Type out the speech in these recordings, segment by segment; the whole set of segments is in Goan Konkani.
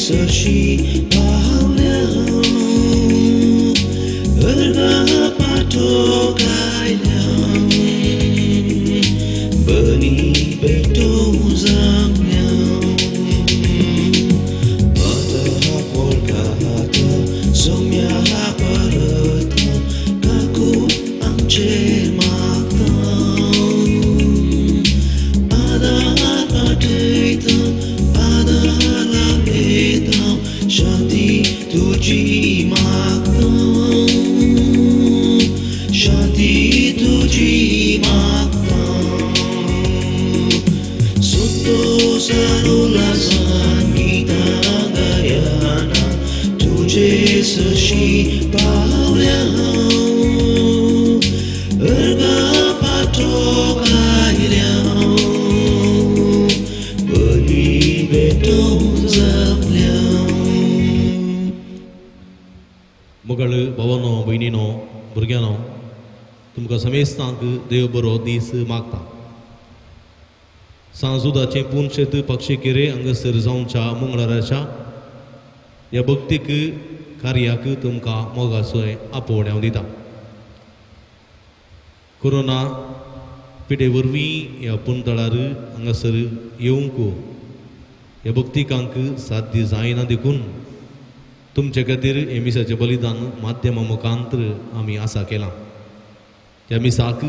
सरशी पावल्या अर्गा पाटो गायल्या बरी बेटो जाल्या आता पोरकाता सोम्या परत काकू आमचेर मागता आदार आठयता आदार लायता शांती तुजी मागता शांती तुजी मागता सुतो संगीता गायना तुझे सरशी पावल्या अर्गा पाटो गायल्या बरी बेटो जाल्या. मगळ भावानो भयणीनो भुरग्यांनो तुमकां समेस्तांक देव बरो दीस मागता. सांजुदाचें पुनशेत पक्षी हांगासर जावच्या मंगळाराच्या ह्या भक्तीक कार्याक तुमकां मोगाचो आपोवणें हांव दिता. कोरोना पिडे वरवीं ह्या पुनतळार हांगासर येवंक ह्या भक्तिकांक साध्य जायना देखून तुमचे खातीर हे मिसाचें बलिदान माध्यमा मुखांतर आमी आसा केलां. ह्या मिसाक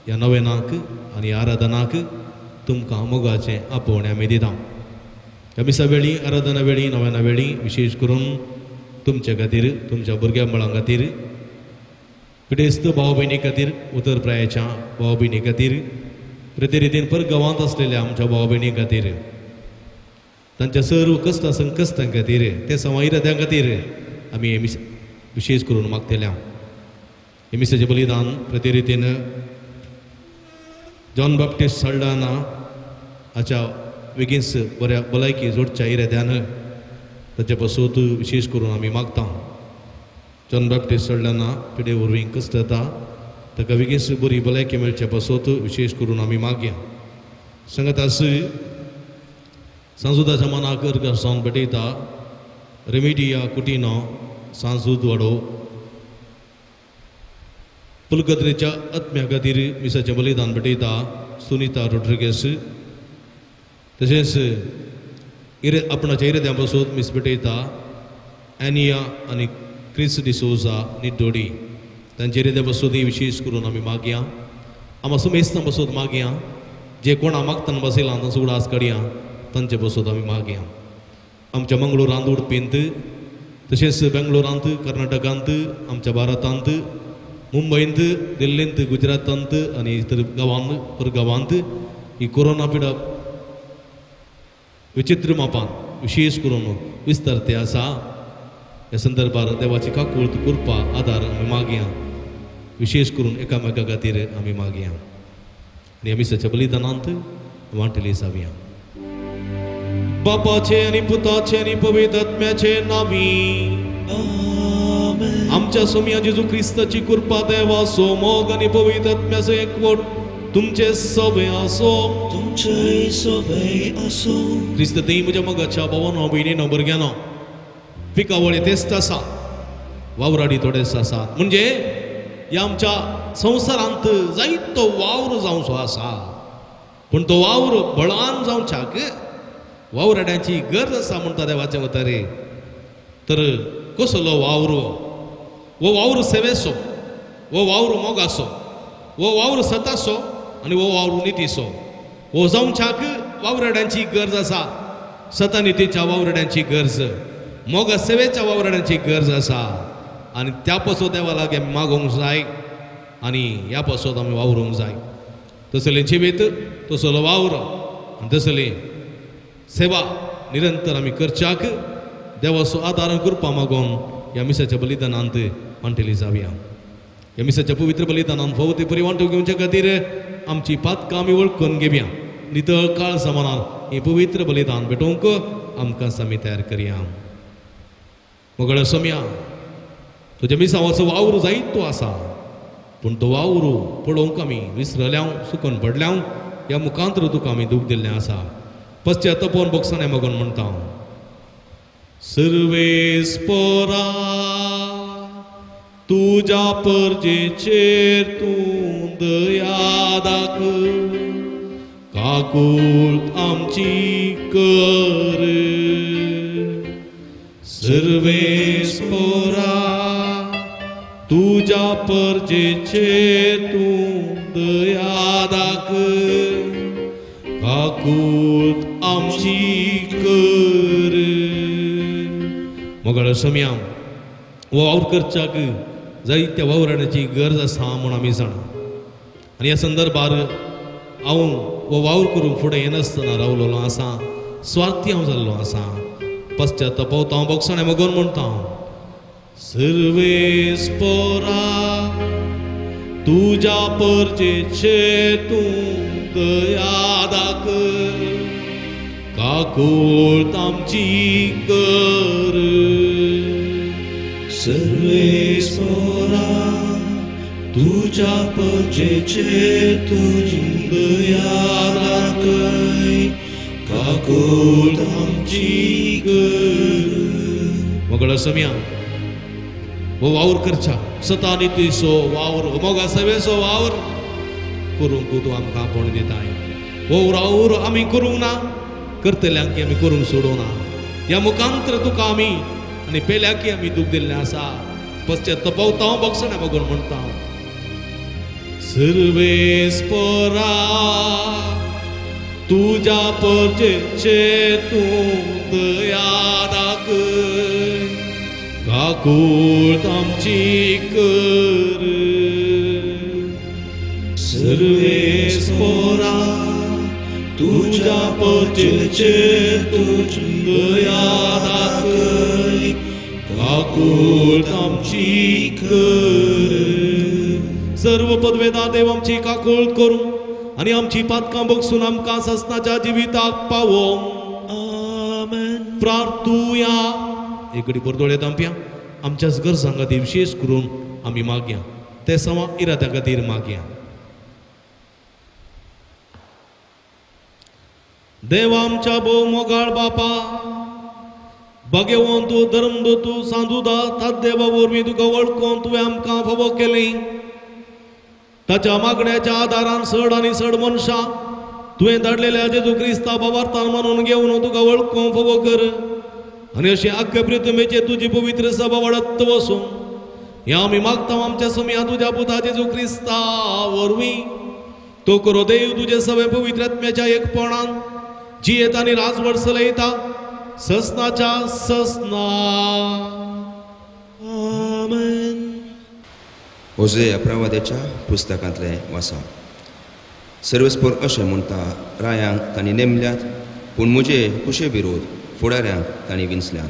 ह्या नवेनाक आनी आराधनाक तुमकां मोगाचें आपोवणें आमी दिता. ह्या मिसा वेळी आराधना वेळी नवेना वेळी विशेश करून तुमचे खातीर तुमच्या भुरग्यां बाळां खातीर पिडेस्त भाव भयणी खातीर उतर प्रायाच्या भाव भयणी खातीर प्रतिरितीन पर गांवांत आसलेल्या आमच्या भाव भयणी खातीर तांच्या सर्व कश्टां संकश्टां खातीर ते सवायऱ्यां खातीर आमी हे मिस विशेश करून मागतल्या. हे मिसाचें बलिदान प्रतिरितीन जॉन बाप्टिस्ट सल्डाना हाच्या बेगीन बऱ्या भलायकी जोडच्या इराद्यान ताचे पासून विशेश करून आमी मागता. जॉन बाप्टिस्ट सल्डाना पिडे वरवीं कश्ट जाता ताका बेगीन बरी भलायकी मेळचे पासून विशेश करून आमी मागया. सांगत आस सांजुदाच्या मनाक अर्गां जावन भेटयता रेमिडिया कुटिनो सांजूद वाडो पुलगत्रेच्या आत्म्या खातीर मिसाचें बलिदान भेटयता सुनिता रोड्रिगेस तशेंच इरे आपणाच्या इराद्यां पासून मीस भेटयता एनिया आनी क्रिस डिसोजा निड्डोडी तांच्या इराद्यां पासून विशेश करून आमी मागया. आमा सुमेस्तां पासून मागया जे कोणा मागतना बसयलां तांचो उडास काडया तांचे पासून आमी मागया. आमच्या मंगळुरांत उडपींत तशेंच बेंगलोरांत कर्नाटकांत आमच्या भारतांत मुंबयंत दिल्लींत गुजरातांत आनी इतर गांवांत परगांवांत ही कोरोना पिडा विचित्र मापान विशेश करून विस्तारते आसा. ह्या संदर्भार देवाची काकूळत कृपा आदार आमी मागया विशेश करून एकामेका खातीर आमी मागया आनी आमी सच्या बलिदानांत वांटली जावया. बापाचे आनी पुताचे आनी पवित्र आत्म्याचे नांवी आमच्या सोम्या जेजू क्रिस्ताची कृपा देवाचो मोग आनी पवित्र आत्म्याचो एकवट तुमचे सवे आसो तुमचे सवे आसो. क्रिस्त देव म्हज्या मोगाच्या भावानो भयणीनो भुरग्यांनो पिकावळी तेस्त आसा वावराडी थोडेच आसात म्हणजे ह्या आमच्या संवसारांत जायतो वावर जावचो आसा पूण तो वावर बळान जावच्याक वावराड्यांची गरज आसा म्हणटा देवाचें वतारे. तर कसलो वावर हो वावर सेवेचो हो वावर मोगाचो हो वावर सताचो आनी हो वावर नितीचो. हो जावच्याक वावराड्यांची गरज आसा सतानितीच्या वावराड्यांची गरज मोगा सेवेच्या वावराड्यांची गरज आसा आनी त्या पासून देवा लागीं आमी मागोवंक जाय आनी ह्या पासून आमी वावरूंक जाय. तसलें जिवीत तसलो वावर आनी तसली सेवा निरंतर आमी करच्याक देवाचो आदार कृपा मागोवन ह्या मिसाच्या बलिदानांत वांटेली जावया. ह्या मिसाच्या पवित्र बलिदानांत फावो ते परी वांटो घेवच्या खातीर आमची पातकां आमी वळखून घेवया. नितळ काळ समानान हें पवित्र बलिदान भेटोवंक आमकां आमी तयार करया. मगळ सोम्या तुज्या मिसावाचो वावर जायतो आसा पूण तो वावर पळोवंक आमी विसरल्या सुकून पडल्या ह्या मुखांतर तुका आमी दूख दिल्लें आसा. पश्चातापोवन बोगसाणे मागून म्हणटा हांव. सर्वेस्पोरा तुज्या परजेचेर तूं दया दाखय, काकूळ आमची कर. सर्वेस्पोरा तुज्या परजेचेर तूं दया दाखय, काकूळ आमची कर. मोगाळ समया वावर करच्याक जायत्या वावराण्याची गरज आसा म्हूण आमी जाणा आनी ह्या संदर्भार हांव हो वावर करूंक फुडें येनासतना रावलेलो आसा, स्वार्थी हांव जाल्लो आसा. पश्चाताप हांव बोगसणें मगोन म्हणटा हांव, सर्वेस्पोरा तुज्या परजेचेर तूं दया दाखय, काकूळ आमची कर. सर्वेस्पोरा तुज्या परजेचेर तुजी दया दाखय, काकूळ आमची कर. मोगळ समया हो वावर करच्या सता नितीचो वावर, मोगा सवेचो वावर करूंक तूं आमकां आपोवण दिताय. हो वावर आमी करूंक ना, करतल्यांक आमी करूंक सोडूंक ना. ह्या मुखांतर तुका आमी आनी पेल्याकी आमी दूख दिल्लें आसा. पश्चाताप हांव बोगसणें बगून म्हणटा, सर्वेस्पोरा तुज्या परजेचेर तूं दया दाखय, काकूळ आमची कर. सर्वेस्पोरा तुज्या परजेचेर तुजी दया दाखय, काकूळ आमची कर. सर्व पदवेदा देव आमची काकूळ करूं आनी आमची पातकां बगसून आमकां ससनाच्या जिविताक पावोवं. आमेन. प्रार्थुया. एकडी परदोळे दामप्या आमच्याच गरजां खातीर विशेश करून आमी मागया, ते सवा इराद्या खातीर मागया. देव आमच्या भोव मोगाळ बापा, भगेवन तूं धर्मदूत सांदुदा ताद्देवा वरवीं तुका वळखून तुवें आमकां फावो केली. ताच्या मागण्याच्या आदारान चड आनी चड मनशां तुवें धाडलेल्या जेजू क्रिस्ता बाबार्थान मानून घेवन तुका वळखून फावो कर आनी अशी आख्खे प्रितमेचेर तुजी पवित्र सभा वाडत वसूं ह्या आमी मागता आमच्या समया तुज्या पुता जेजू क्रिस्ता वरवीं. तो करो देव तुजे सवे पवित्र आत्म्याच्या एकपणान जियेता आनी राजवट चलयता ससनाच्या ससना. आमेन. होजे प्रवाद्याच्या पुस्तकांतलें वाचा. सर्वेस्पोर अशें म्हणटा, रायांक तांणी नेमल्यात पूण म्हजे कुशे विरोध फुडाऱ्यांक तांणी विंचल्यात.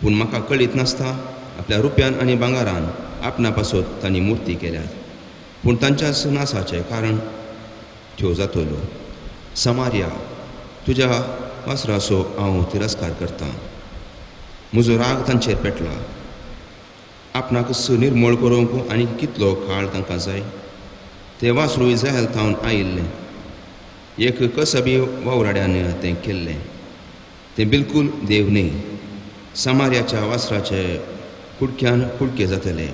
पूण म्हाका कळीत नासता आपल्या रुपयान आनी भांगारान आपणा पासत तांणी मुर्ती केल्यात, पूण तांच्याच नासाचें कारण त्यो जातल्यो. समार्या, तुज्या वासराचो हांव तिरस्कार करतां, म्हजो राग तांचेर पेटला. आपणाकच निर्मूळ करूंक आनी कितलो काळ तांकां जाय? तें वासरू इस्रायल थावन आयिल्लें, एक कसबी वावराड्यान तें केल्लें, तें बिलकूल देव न्ही. समार्याच्या वासराचे कुडक्यान कुडके जातले,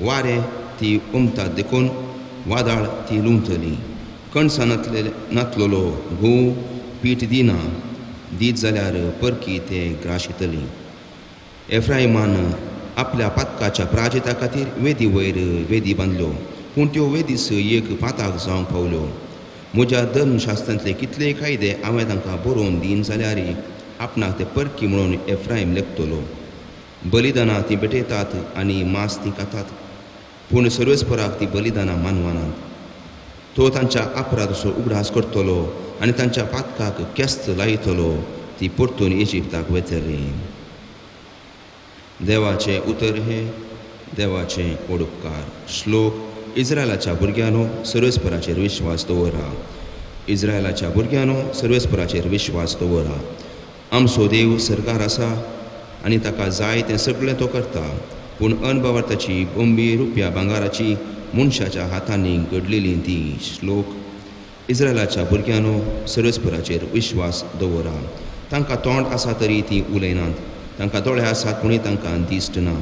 वारें ती उमतात देखून वादाळ ती लुंवतली. कणसां नातलेलो घोव पीठ दिना, दीत जाल्यार परकी तें ग्राशितली. एफ्रायमान आपल्या पातकाच्या प्राजिता खातीर वेदी वयर वेदी बांदल्यो, पूण त्यो वेदीस एक पाताक जावंक पावल्यो. म्हज्या धर्मशास्त्रांतले कितलेय कायदे हांवें तांकां बरोवन दीन जाल्यार आपणाक ते परकी म्हणून एफ्रायम लेखतलो. बलिदानां ती भेटयतात आनी मांस ती खातात, पूण सर्वेस्पराक ती बलिदानां मानवनात. तो तांच्या अपराधाचो उगडास करतलो आनी तांच्या पातकाक केस्त लायतलो, ती परतून इजिप्ताक वतली. देवाचें उतर हें देवाचें ओडुपकार. श्लोक. इस्रायलाच्या भुरग्यांनो सर्वेस्पराचेर विश्वास दवरा, इस्रायलाच्या भुरग्यांनो सर्वेस्पराचेर विश्वास दवरा. आमचो देव सरकार आसा आनी ताका जाय तें सगळें तो करता, पूण अनभावार्थाची बोंबी रुपया भांगाराची मनशाच्या हातांनी घडलेली ती. श्लोक. इस्रायलाच्या भुरग्यांनो सर्वेस्पराचेर विश्वास दवरा. तांकां तोंड आसा तरी ती उलयनात, तांकां दोळे आसात पुणी तांकां दिश्ट ना,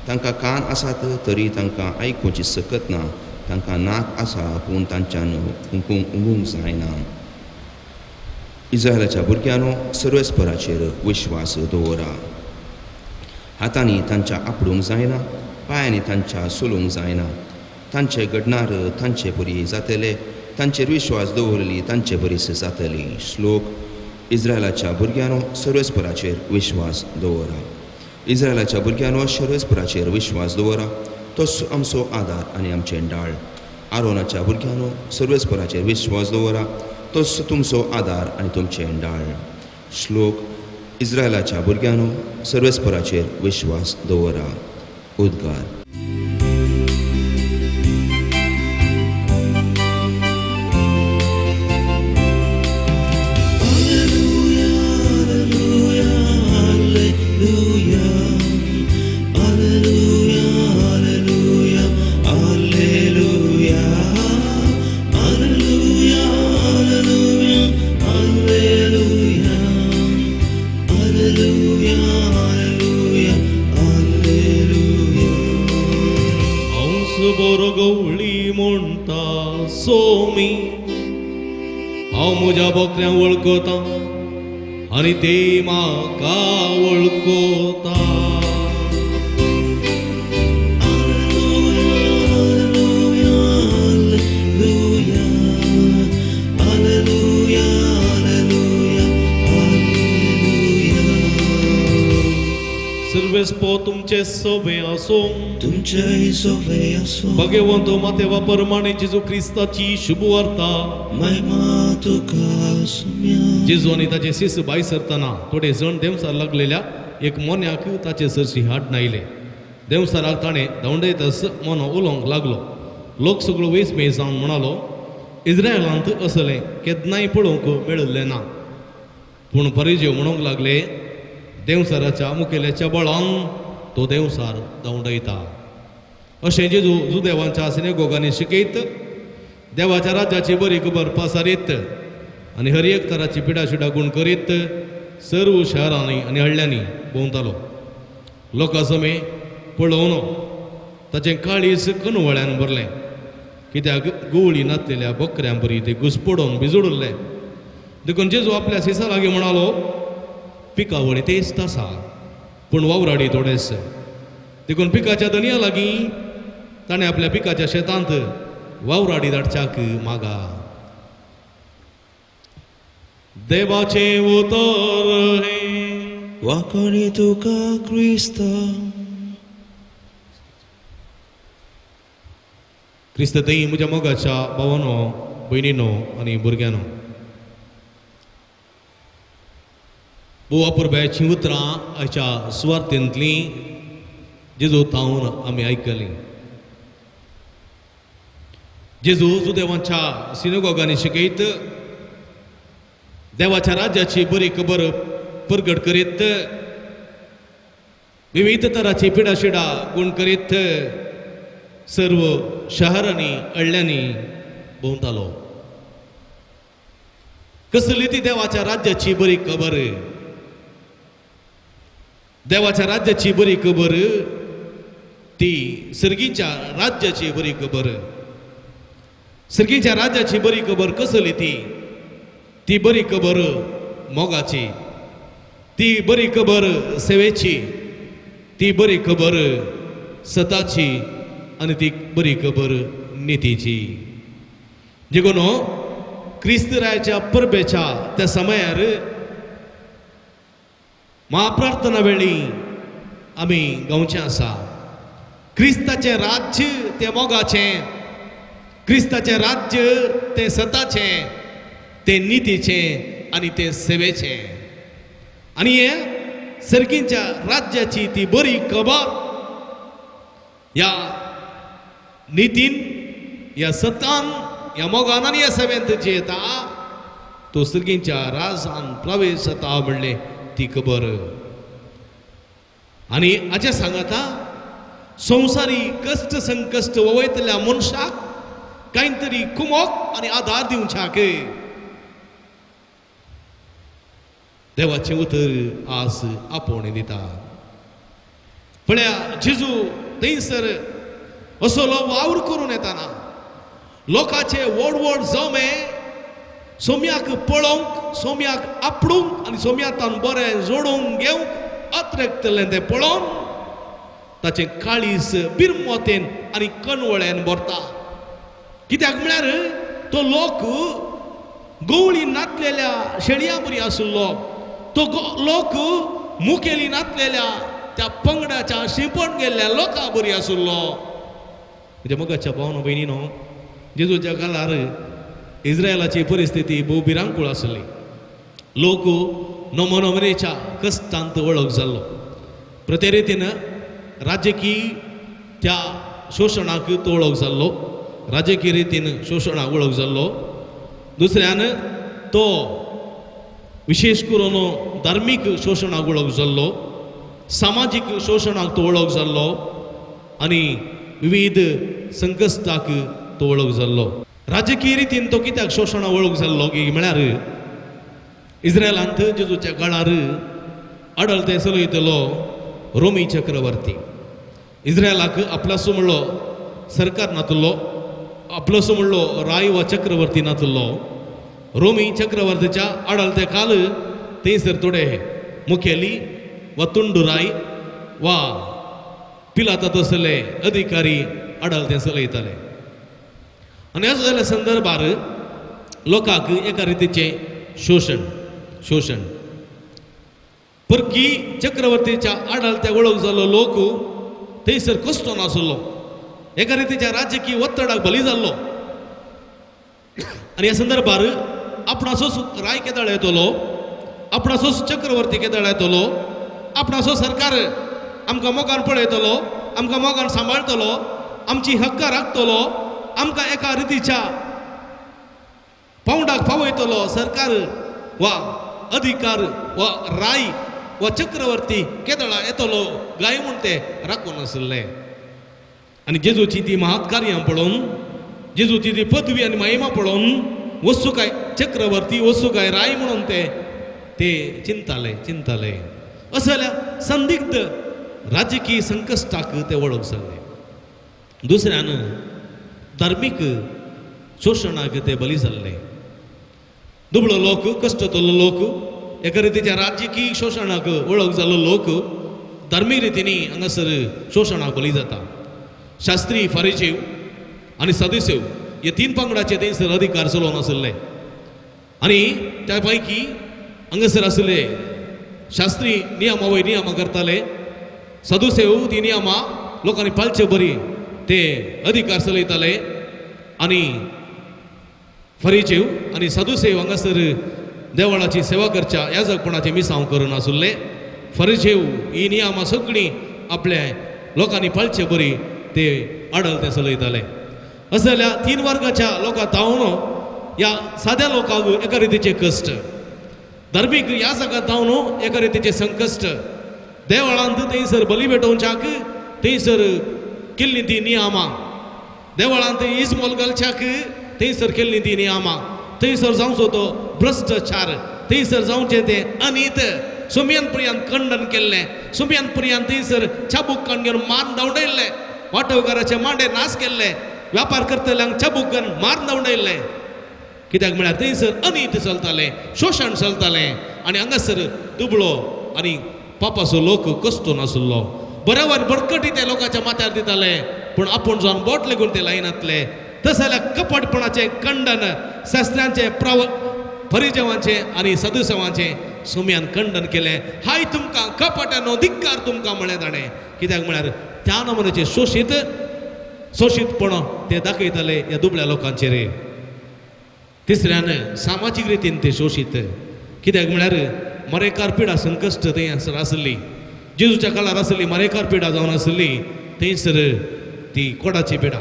तांकां कान आसात तरी तांकां आयकुची सकत ना, तांकां नाक आसा पूण तांच्यान उंगूंक जायना. इस्रायलाच्या भुरग्यांनो, सर्वेस्पराचेर विश्वास दवरा. हातांनी तांच्या आपडूंक जायना, पांयांनी तांच्या सोलूंक जायना. तांचे घडणार तांचे बरी जातले, तांचेर विश्वास दवरली तांचे बरीस जातली. श्लोक. इस्रायलाच्या भुरग्यांनो, सर्वेस्पराचेर विश्वास दवरा. इस्रायलाच्या भुरग्यांनो, सर्वेस्पराचेर विश्वास दवरा, तोच आमचो आदार आनी आमचें डाळ. आरोनाच्या भुरग्यांनो, सर्वेस्पराचेर विश्वास दवरा, तोच तुमचो आदार आनी तुमचें डाळ. श्लोक. इस्रायलाच्या भुरग्यांनो, सर्वेस्पराचेर विश्वास दवरा. उद्गार. हांव म्हज्या बोकऱ्यांक वळखता आनी ते म्हाका वळखता. सर्वेस्पो तुमचे सोबे आसूं, तुमचेय सोबे आसूं. भगवंत मातेवा परमाणे जेजू क्रिस्ताची शुभवार्ता. महिमा तुका सुम्या. जेजू आनी ताचे शिस भायर सरतना थोडे जण देंवसार लागलेल्या एक मोन्याक ताचे सरशी हाडून आयले. देंवसाराक ताणें धांवडयतच मोनो उलोवंक लागलो. लोक सगळो वेसमेळ जावन म्हणालो, इस्रायलांत असलें केन्नाय पळोवंक मेळिल्लें ना. पूण परिजेव म्हणूंक लागले, देंवसाराच्या मुखेल्याच्या बळान तो देंवसार धांवडयता. अशें जेजू जुदेवांच्या सिनेगोगांनी शिकयत, देवाच्या राज्याची बरी खबर पासारीत आनी हर एक तराची पिडाशिडा गुण करीत सर्व शहरांनी आनी हळ्यांनी भोंवतालो. लोकां समे पळोवन ताचें काळीज कनवळ्यान भरलें, कित्याक गुवळी नासलेल्या बोकऱ्यां बरी ते घुसपडोवन भिजोडुल्ले. देखून जेजू आपल्या शिसा लागीं म्हणालो, पिकावळी तेस्त आसा पूण वावराडी थोडेच. देखून पिकाच्या दनया लागीं ताणें आपल्या पिकाच्या शेतांत वावराडी धाडच्याक मागा. देवाचें उतर हें. वाखाणी तुका क्रिस्ता. क्रिस्त थंय म्हज्या मोगाच्या भावानो, भयणीनो आनी भुरग्यांनो, भोव अपुरबायेचीं उतरां आयच्या सुवार्थेंतलीं जेजू तावन आमी आयकलीं. जेजू जुदेवांच्या सिनेगोगांनी शिकयत, देवाच्या राज्याची बरी खबर परगट करीत, विविध तराची पिडाशिडा गुण करीत सर्व शहरांनी अडल्यांनी भोंवतालो. कसली ती देवाच्या राज्याची बरी खबर? देवाच्या राज्याची बरी खबर ती सर्गीच्या राज्याची बरी खबर. सर्गीच्या राज्याची बरी खबर कसली ती? ती बरी खबर मोगाची, ती बरी खबर सेवेची, ती बरी खबर सताची आनी ती बरी खबर नितीची. देखून क्रिस्तरायाच्या परबेच्या त्या समयार महाप्रार्थना वेळी आमी गावचें आसा, क्रिस्ताचें राज्य तें मोगाचें, क्रिस्ताचें राज्य तें सताचें, तें नितीचें आनी तें सेवेचें. आनी हें सर्गीच्या राज्याची ती बरी खबर ह्या नितीन, ह्या सतान, ह्या मोगान आनी ह्या सेवेंत जी येता तो सर्गीच्या राजान प्रवेश जाता म्हणलें ती खबर. आनी हाचें सांगता संवसारी कश्ट संकश्ट वयतल्या मनशाक कांय तरी कुमोक आनी आदार दिवच्याक देवाचें उतर आज आपोवणें दिता. पळया जेजू थंयसर असलो वावर करून येताना लोकांचे व्हड व्हड जमे सोम्याक पळोवंक, सोम्याक आपडूंक आनी सोम्यांतान बरें जोडूंक घेवंक अत्रेकतलें तें पळोवन ताचें काळीस बिरमोतेन आनी कणवळ्यान भरता. कित्याक म्हळ्यार तो लोक गवळी नातलेल्या शेळयां बरी आशिल्लो, तो लोक मुखेली नातलेल्या त्या पंगडाच्या शिंपण गेल्ल्या लोकां बरी आशिल्लो. म्हज्या मोगाच्या भावनो भयणीनो, जेजूच्या काळार इस्रायलाची परिस्थिती भोव भिरांकूळ आसली. लोक नमोनमनेच्या कश्टांत वळख जाल्लो. प्रत्येक रितीन राजकीय त्या शोशणाक तो वळख जाल्लो, राजकीय रितीन शोशणाक वळख जाल्लो. दुसऱ्यान तो विशेश करून धार्मीक शोशणाक वळख जाल्लो, सामाजीक शोशणाक तो वळख जाल्लो आनी विविध संकश्टाक तो वळख जाल्लो. राजकीय रितीन तो कित्याक शोशणाक वळख जाल्लो की म्हळ्यार इस्रायलांत जेजूच्या काळार आडलते चलयतलो रोमी चक्रवर्ती. इस्रायलाक आपलासो म्हणलो सरकार नातलो, आपलोसो म्हणलो राय वा चक्रवर्ती नातलो. रोमी चक्रवर्तीच्या आडलते काल थंयसर थोडे मुखेली वा तुंडुराय वा पिलाता तसले अधिकारी आडलते चलयताले. आनी असो जाल्या संदर्भार लोकांक एका रितीचें शोशण शोशण परकी चक्रवर्तीच्या आडलत्या वळख जाल्लो लोक थंयसर कसतो नासलो, एका रितीच्या राजकीय ಒತ್ತಡाक बली जाल्लो. आनी ह्या संदर्भार आपणाचोच राय केदाळ येतलो, आपणाचोच चक्रवर्ती केदाळ येतलो, आपणाचो सरकार आमकां मोगान पळयतलो, आमकां मोगान सांबाळटलो, आमची हक्कां राखतलो, आमकां एका रितीच्या पावंडाक पावयतलो सरकार वा अधिकार वा राय वा चक्रवर्ती केदळा येतलो गाय म्हूण ते राखून आशिल्ले. आनी जेजूची ती महत्कार्यां पळोवन, जेजूची ती पदवी आनी महिमा पळोवन वस्तू काय चक्रवर्ती, वस्तू काय राय म्हणून ते ते चिंताले चिंताले. असल्या संदिग्ध राजकीय संकश्टाक ते वळख जाल्ले. दुसऱ्यान धार्मीक शोशणाक ते बली जाल्ले. दुबळो लोक, कश्टतलो लोक, एका रितीच्या राजकीय शोशणाक वळख जाल्लो लोक धार्मीक रितींनी हांगासर शोशणाक बली जाता. शास्त्री, फारिजेव आनी सदुसेव हे तीन पंगडाचे थंयसर अधिकार चलोवन आशिल्ले. आनी त्या पैकी हांगासर आशिल्ले शास्त्री नियमा वयर नियमां करताले, सदुसेव ती नियमां लोकांनी पाळचे बरी ते अधिकार चलयताले आनी फरिजेव आनी सदुसेव हांगासर देवळाची सेवा करच्या याजकपणाचे मिसांव करून आशिल्ले. फरिजेव ही नियमां सगळीं आपल्या लोकांनी पाळचे बरी ते आडल ते चलयताले. असल्या तीन वर्गाच्या लोकां तावन ह्या साद्या लोकांक एका रितीचे कश्ट, धार्मीक ह्या जागा तावन एका रितीचे संकश्ट, देवळांत थंयसर बली भेटोवच्याक थंयसर केल्ली ती नियमां, देवळांत इजमोल घालच्याक थंयसर केल्ली ती नियमां, थंयसर जावचो तो भ्रश्टाचार, थंयसर जावचें तें अनीत सुम्यान प्रियान खंडन केल्लें, सुम्यान प्रियान थंयसर चाबूक काण घेवन मार धांवडयल्लें, वाटोवकाराचे मांडे नाश केल्ले, व्यापार करतल्यांक चाबूक घेवन मार धांवडयल्लें. कित्याक म्हळ्यार थंयसर अनीत चलतालें, शोशण चलतालें आनी हांगासर दुबळो आनी पापाचो लोक कश्टो नाशिल्लो. बरोबर बरकटी ते लोकांच्या माथ्यार दिताले पूण आपूण जावन बोट लेगून ते लायनातले. तशें जाल्यार कपटपणाचें खंडन, शास्त्र्यांचें, फरिजेवांचें आनी सदुसेवांचें सुम्यान खंडन केलें. हाय तुमकां कपटानो, धिक्कार तुमकां म्हळें ताणें. कित्याक म्हळ्यार त्या नमुन्याचें शोशीत शोशीतपण ते दाखयताले ह्या दुबळ्या लोकांचेर. तिसऱ्यान सामाजीक रितीन ते शोशीत, कित्याक म्हळ्यार मरेकार पिडा संकश्ट थंय आसली. जेजूच्या काळार आसली मरेकार पिडा जावन आसली थंयसर ती कोडाची पिडा.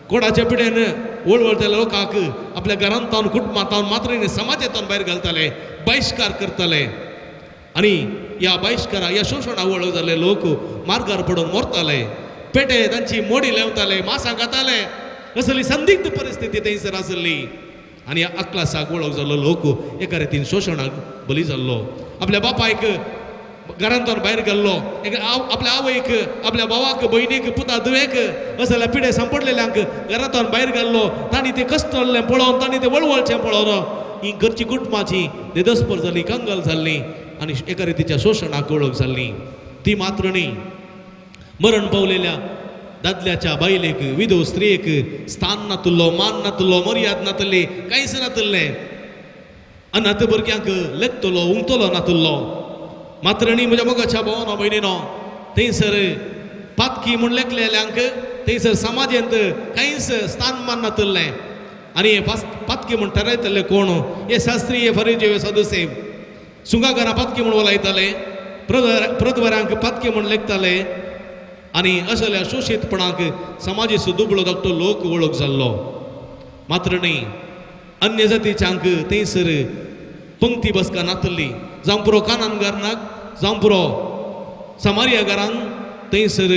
कोडाच्या पिड्यान वळवळत्या लोकांक आपल्या घरांत कुटुंबांत मात्र समाजांत भायर घालताले, बहिश्कार करताले आनी ह्या बहिश्कारा ह्या शोशणा वळख जाल्ले लोक मार्गार पडून मरताले, पेटे तांची मोडी लेवताले, मासां खाताले. असली संदिग्ध परिस्थिती थंयसर आसली आनी ह्या अक्लासाक वळख जाल्लो लोक एका रितीन शोशणाक बली जाल्लो. आपल्या बापायक घरांतल्यान भायर गेल्लो, आपल्या आवयक, आपल्या भावाक, भयणीक, पुता धुवेक असल्या पिडे सांपडलेल्यांक घरांतल्यान भायर गेल्लो. तांणी ते कश्टल्लें पळोवन, तांणी ते वळवळचें पळोवन ही घरची कुटुंबाची देदस्पर जाली, कंगाल जाल्ली आनी एका रितीच्या शोशणाक वळख जाल्ली. ती मात्र न्ही, मरण पावलेल्या दादल्याच्या बायलेक, विधव स्त्रियेक स्थान नातुल्लो, मान नातुल्लो, मर्याद नातल्ली, कांयच नातल्लें. अनाथ भुरग्यांक लेखतलो, उमतलो नातुल्लो. मात्र न्ही म्हज्या मोगाच्या भावानो भयणीनो, थंयसर पातकी म्हूण लेखलेल्यांक थंयसर समाजेंत कांयच स्थानमान नातल्लें. आनी पातकी म्हूण ठरयतले कोण? हे शास्त्री, हे फरिजे, हे सदुसेव. सुंगाकारां पातकी म्हूण वलायताले, प्रदवरांक पातकी म्हूण लेखताले आनी असल्या शोशीतपणाक समाजेचो दुबळो धाकटो लोक वळख जाल्लो. मात्र न्ही, अन्य जातीच्यांक थंयसर पंक्ती बसका नातल्ली. जावं पुरो कानानगारांक, जावं पुरो समारिया घरांक थंयसर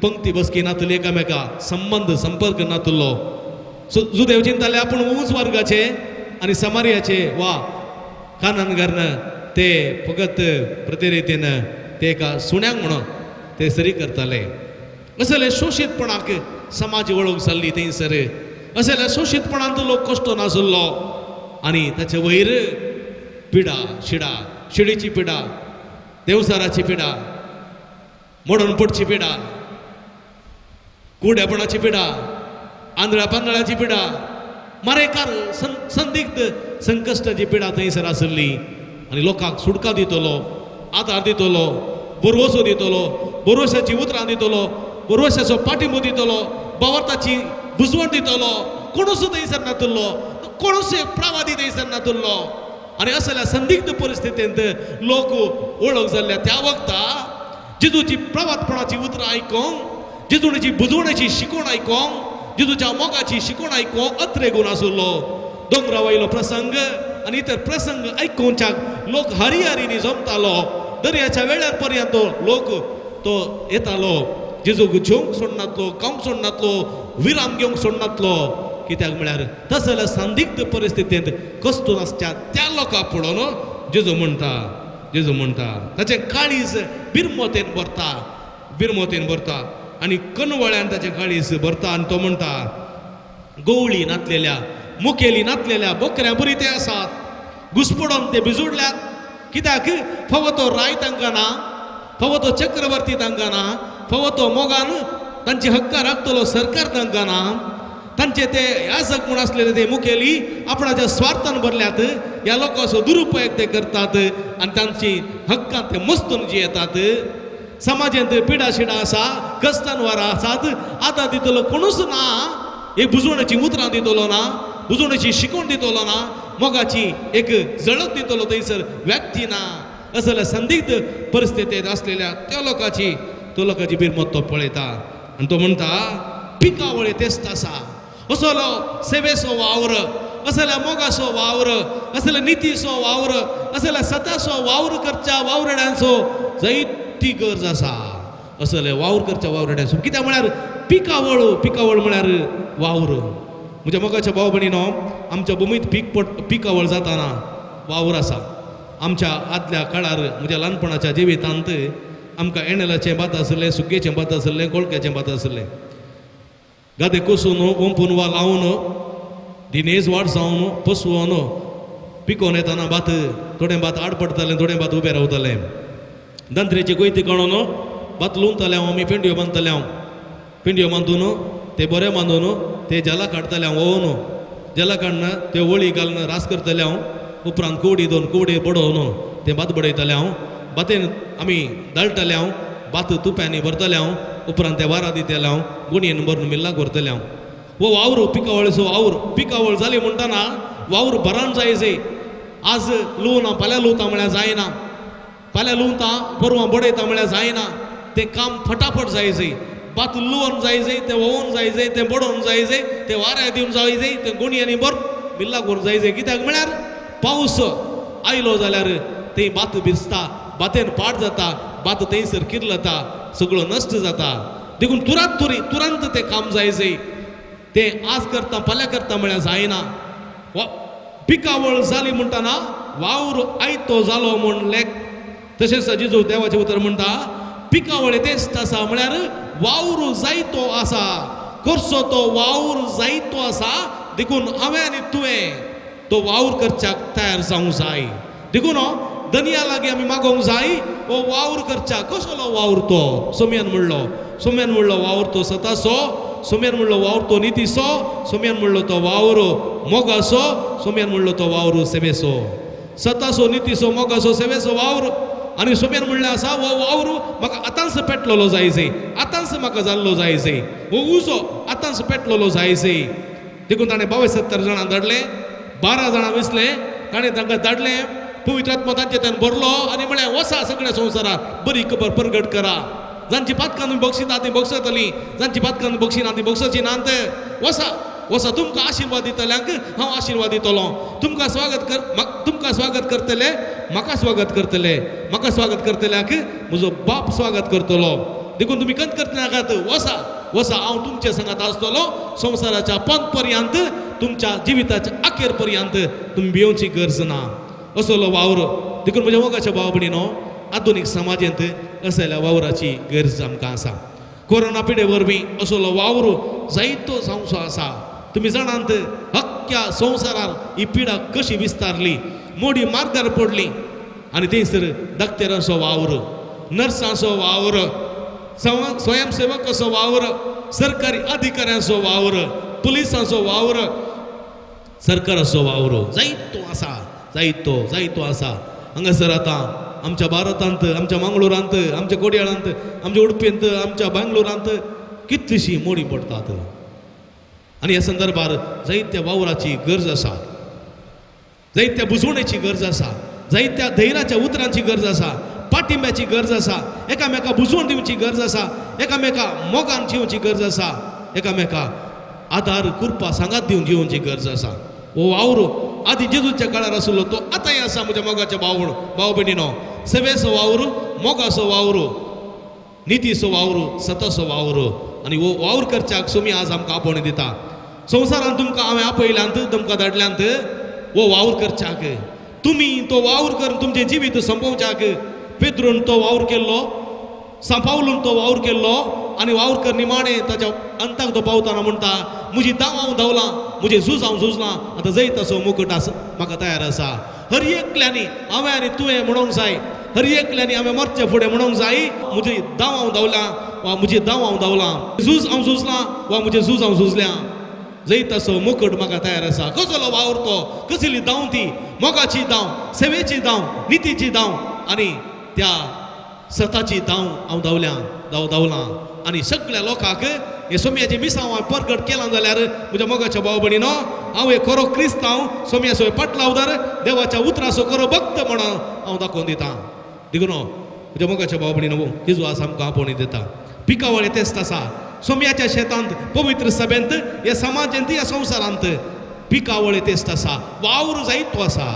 पंक्ती बसकी नातली, एकामेका संबंद संपर्क नातुल्लो. जुदेव चिंताले आपूण उंच वर्गाचे आनी समारियाचे वा कानानगारन ते फकत प्रतिरितीन ते एका सुण्यांक म्हणून ते सरी करताले. असले शोशीतपणाक समाज वळख जाल्ली थंयसर. असल्या शोशीतपणांत लोक कश्ट नासलो आनी ताचे वयर पिडा, शिडा, शिडीची पिडा, देवसाराची पिडा, मोडण पडची पिडा, कुड्यापणाची पिडा, आंधळ्या पांदळ्याची पिडा, मारेकार संदिग्ध संकश्टाची पिडा थंयसर आसली. आनी लोकांक सुटका दितलो, आदार दितलो, भरवसो दितलो, भरवशाची उतरां दितलो, भरवशाचो पाठिंबो दितलो, भावार्थाची बुजवण दितलो, कोणूच थंयसर नातुल्लो, कोणूच प्रवादी थंयसर नातुल्लो. आनी असल्या संदिग्ध परिस्थितींत लोक वळख जाल्ल्या त्या वखता जेजूची प्रवादपणाची उतरां आयकोंक, जेजूची बुजवणेची शिकवण आयकोंक, जेजूच्या मोगाची शिकवण आयकोंक अत्रेगून आसलो. दोंगरा वयलो प्रसंग आनी इतर प्रसंग आयकोवच्याक लोक हरिहरीनी जमतालो. दर्याच्या वेळार पर्यंत लोक तो येतालो. जेजूक जेवंक सोडनातलो, खावंक सोडनातलो, विराम घेवंक सोडनातलो. कित्याक म्हळ्यार तसल्या संदिग्ध परिस्थितींत कश्टून आसच्या त्या लोकांक पळोवन जेजू म्हणटा, जेजू म्हणटा ताचें काळीज बिरमोतेन भरता, बिरमोतेन भरता आनी कनवळ्यान ताचें काळीज भरता. आनी तो म्हणटा, गवळी नातलेल्या, मुखेली नातलेल्या बोकऱ्यां बरी ते आसात, घुसपडोन ते भिजुडल्यात. कित्याक फावो तो राय तांकां ना, फावो तो चक्रवर्ती तांकां ना, फावो तो मोगान तांची हक्कां राखतलो सरकार तांकां ना. तांचे ते याजक म्हूण आसलेले ते मुखेली आपणाच्या स्वार्थान भरल्यात, ह्या लोकांचो दुरुपयोग ते करतात आनी तांची हक्कां ते मस्तून जी येतात. समाजांत पिडा शिडा आसा, कश्टान आसात, आतां दितलो कोणूच ना, एक बुजवण्याची उतरां दितलो ना, बुजवण्याची शिकवण दितलो ना, मोगाची एक झळक दितलो थंयसर व्यक्ती ना. असल्या संदिग्ध परिस्थितींत आसलेल्या त्या लोकांची, तो लोकांची बिरमत तो पळयता आनी तो म्हणटा, पिकावळे तेस्त आसा, असलो सेवेचो वावर, असल्या मोगाचो वावर, असल्या नितीचो वावर, असल्या सताचो वावर करच्या वावरड्यांचो जायती गरज आसा. असले वावर करच्या वावरड्यांचो कित्याक म्हळ्यार पिकावळ, पिकावळ म्हळ्यार वावर. म्हज्या मोगाच्या भाव भयणीनो, आमच्या भुमीत पीक पिकावळ जाताना वावर आसा. आमच्या आदल्या काळार म्हज्या ल्हानपणाच्या जिवितांत आमकां एणेलाचें भात आसलें, सुगेचें भात आसलें, कोळक्याचें भात आसलें. गादे कोसून ओंपून वा लावन दिनेज वाड जावन पसवोन पिकोवन येताना भात थोडें भात आड पडटालें, थोडें भात उबें रावतालें. दंत्रेची कोयती काडून भात लुंवताले हांव, आमी पेंडयो बांदताले हांव, पेंडयो बांदून ते बरें बांदून ते जला काडटाले हांव, वोवन जला काडून ते वळी घालून रास करताले हांव. उपरांत कुवडी दोन कुवडी बडोवन ते भात बडयताले हांव, भातेन आमी दळटाले हांव, भात तुप्यांनी भरताले हांव, उपरांत ते वारा दिताले हांव, गुणयेन भरून मिल्लाक व्हरतले हांव. हो वावर पिकावळीचो वावर, पिकावळ जाली म्हणटना वावर भरान जाय जाय. आज लुवना, फाल्यां लुवता म्हळ्यार जायना, फाल्यां लुवता परवां बडयता म्हळ्यार जायना, तें काम फटाफट जाय जाय. भात लुवन जाय जाय, तें वोवन जाय जाय, तें बडोवन जाय जाय, तें वाऱ्या दिवन जाय जाय, तें गुणयांनी भर मिल्लाक व्हरून जाय जाय. कित्याक म्हळ्यार पावस आयलो जाल्यार थंय भात भिजता, भातेन पाड जाता, भात थंयसर किर्लता, सगळो नश्ट जाता. देखून तुरांत तुरंत तें काम जाय जाय. तें आज करता फाल्यां करता म्हळ्यार जायना. पिकावळ जाली म्हणटना वावर आयतो जालो म्हूण लेख तशेंच जेजू देवाचें उतर म्हणटा पिकावळे तेच आसा म्हळ्यार वावर जायतो आसा, करचो तो वावर जायतो आसा. देखून हांवें आनी तुवें तो वावर करच्याक तयार जावंक जाय. देखून दनया लागीं आमी मागोवंक जाय हो वावर करच्याक. कसलो वावर तो? सोम्यान म्हणलो, सोम्यान म्हणलो वावर तो सतासो, सोम्यान म्हणलो वावर तो नितीसो, सोम्यान म्हणलो तो वावर मोगासो, सोम्यान म्हणलो तो वावर सेवेसो. सतासो, नितीसो, मोगासो, सेवेसो वावर. आनी सोम्यान म्हणलें आसा हो वावर म्हाका आतांच पेटलेलो जायचे, आतांच म्हाका जाल्लो जायचे, हो उजो आतांच पेटलेलो जायचे. देखून ताणें 72 जाणां धाडलें, 12 जाणां विसलें, ताणें तांकां धाडलें, पवित्र आत्मो तांचे त्यान भरलो आनी म्हळें वसा सगळ्या संवसारात बरी खबर परगट करा. जांची पातकां तुमी बक्षिता ती बक्षतली, जांची पातकां तुमी बक्षिना ती बक्षची नात. वसा वसा, तुमकां आशिर्वाद दितल्यांक हांव आशिर्वाद दितलो, तुमकां स्वागत कर, तुमकां स्वागत करतले म्हाका स्वागत करतले, म्हाका स्वागत करतल्यांक म्हजो बाप स्वागत करतलो. देखून तुमी कंत करनाकात, वसा वसा, हांव तुमचे संगात आसतलो संवसाराच्या पंत पर्यंत, तुमच्या जिविताच्या अखेर पर्यंत. तुमी भिवची गरज ना. असलो वावर. देखून म्हज्या मोगाच्या भाव भयणीनो, आधुनीक समाजांत असल्या वावराची गरज आमकां आसा. कोरोना पिडे वरवीं असलो वावर जायतो जावचो आसा. तुमी जाणात अख्ख्या संवसारार ही पिडा कशी विस्तारली, मोडी मार्गार पडली. आनी थंयसर डॉक्टरांचो वावर, नर्सांचो वावर, स्वयंसेवकाचो वावर, सरकारी अधिकाऱ्यांचो वावर, पुलिसांचो वावर, सरकाराचो वावर जायतो आसा, जायतो जायतो आसा. हांगासर आतां आमच्या भारतांत, आमच्या मंगळुरांत, आमच्या कोडयाळांत, आमच्या उडपींत, आमच्या बेंगलोरांत कितलीशी मोडी पडटात. आनी ह्या संदर्भार जायत्या वावराची गरज आसा, जायत्या बुजवणेची गरज आसा, जायत्या धैर्याच्या उतरांची गरज आसा, पाठिंब्याची गरज आसा, एकामेका बुजवण दिवची गरज आसा, एकामेका मोगान जिवची गरज आसा, एकामेका आदार कृपा सांगात दिवन जिवची गरज आसा. हो वावर आदी जेजूच्या काळार आशिल्लो तो आतांय आसा. म्हज्या मोगाच्या भाव भयणीनो, सेवेचो वावर, मोगाचो वावर, नितीचो वावर, सताचो वावर. आनी हो वावर करच्याक सुमी आज आमकां आपोवणी दिता. संवसारान तुमकां हांवें आपयल्यांत, तुमकां धाडल्यांत हो वावर करच्याक. तुमी तो वावर करून तुमचें जिवीत सोंपोवच्याक. पेद्रून तो वावर केल्लो, सांपावलून तो वावर केल्लो, आनी वावर कर निमाणें ताच्या अंताक तो पावतना म्हणटा म्हजी धांव हांव धांवलां, म्हजें झूज हांव झुजलां, आतां जैत असो मुकट आसा म्हाका तयार आसा. हर एकल्यांनी हांवें आनी तुवें म्हणूंक जाय, हर एकल्यांनी हांवें मरचे फुडें म्हणूंक जाय म्हजी धांव हांव धांवलां वा म्हजी धांव हांव धांवलां, झूज हांव झुजलां वा म्हजें झूज हांव झुजल्यां, जैत असो मुकट म्हाका तयार आसा. कसलो वावर तो, कसली धांव ती? मोगाची धांव, सेवेची धांव, नितीची धांव आनी त्या सताची धांव हांव धांवल्या, धांव धांवलां. आनी सगळ्या लोकांक हे सोम्याचें मिसांव हांवें परगट केलां जाल्यार म्हज्या मोगाच्या भाव भयणीनो, हांव एक खरो क्रिस्तांव, सोम्याचो पाटलावदार, देवाच्या उतराचो खरो भक्त म्हणून हांव दाखोवन दितां. देखून म्हज्या मोगाच्या भाव भयणीनो, जेजू आज आमकां आपोवणी दिता. पिकावळ तेच आसा सोम्याच्या शेतांत, पवित्र सभेंत, ह्या समाजांत, ह्या संवसारांत पिकावळ तेच आसा, वावर जायतो आसा.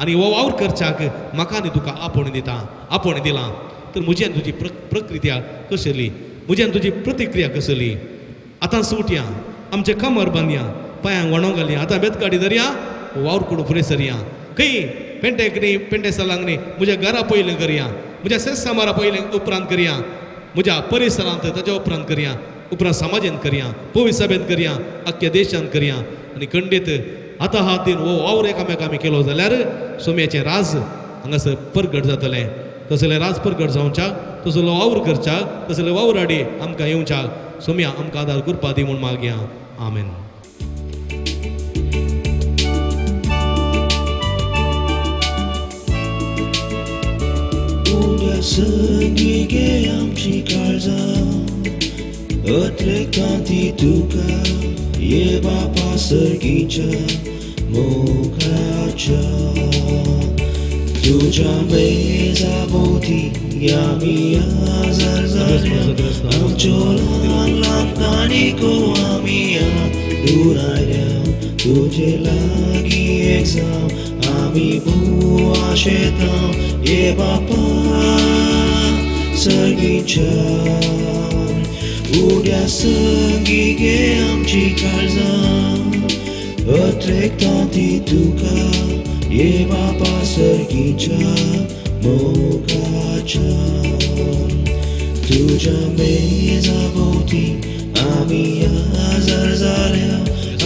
आनी हो वावर करच्याक म्हाका आनी तुका आपोवणी दिता, आपोवणी दिलां. तर म्हजी आनी तुजी प्रक्रिया कसली, म्हजी आनी तुजी प्रतिक्रिया कसली? आतां सुटया, आमचें कमर बांदया, पांयांक वणो घालया, आतां बेतगाडी धरया, वावर करून फुडें सरया. खंय पेंटेक न्ही, पेंटे सलांक न्ही, म्हज्या घरा पयलें करया, म्हज्या सेसामारा पयलें उपरांत करया, म्हज्या परिसरांत ताच्या उपरांत करया, उपरांत समाजांत करया, पवित्र सभेंत करया, आख्ख्या देशांत करया. आनी खंडीत आतां हात दिन हो वावर एकामेका आमी केलो जाल्यार सोम्याचें राज हांगासर परगट जातलें. तसलें राज परगट जावच्याक, तसलो वावर करच्याक, तसले वावराडी आमकां येवच्याक सोम्या आमकां आदार करपा दी म्हूण मागया. आमेन. सगळी आमची काळजां अत्रेकां ती तुका ये बापा सर्गीच्या मोगाच्या तुझ्या मेजा भोवती आमी आजार जाल्या आमच्यो ल्हान ल्हान काणयो आमी दुरायल्या तुजे लागीं एक जावं आमी भोव आशेता ये बापा सर्गीच्या उड्या संगी गे आमची काळजां अत्रेकता ती तुका ये बापा सर्गीच्या मोगाच्या. तुज्या मेजा भोंवती आमी हजर जाल्या,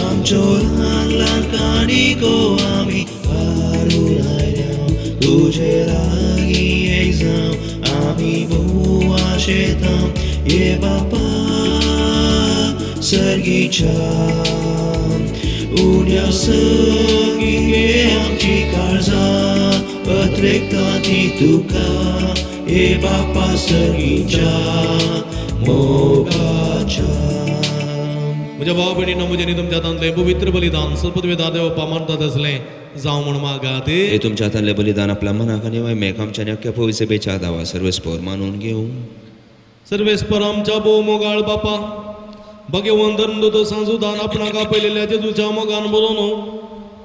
आमच्यो ल्हान ल्हान काणयो आमी हाडून आयल्या. तुजे लागीं एक जावं आमी भोव आशेता, ये बापा सर्गीच्या. उण्या सगळीं घे आमची काळजां, पत्रेकता ती तुका, हे बापा सर्गीच्या मोगाच्या. म्हज्या भाव भयणींनो, म्हजें आनी तुमच्या हातांतलें पवित्र बलिदान सर्वपदवेदार देवप्पा मानतात आसलें जावं म्हूण मागात. हे तुमच्या हातांतलें बलिदान आपल्या मनाक आनी वायमेक आमच्या आनी अख्ख्या पवित्र सभेच्या दावा सर्वेस्पर मानून घेवं. सर्वेस्पर आमच्या भोव मोगाळ बापा, भगवंत धर्मदूत सांजुदान आपणाक आपयलेल्या जेजूच्या मोगान बोलोवन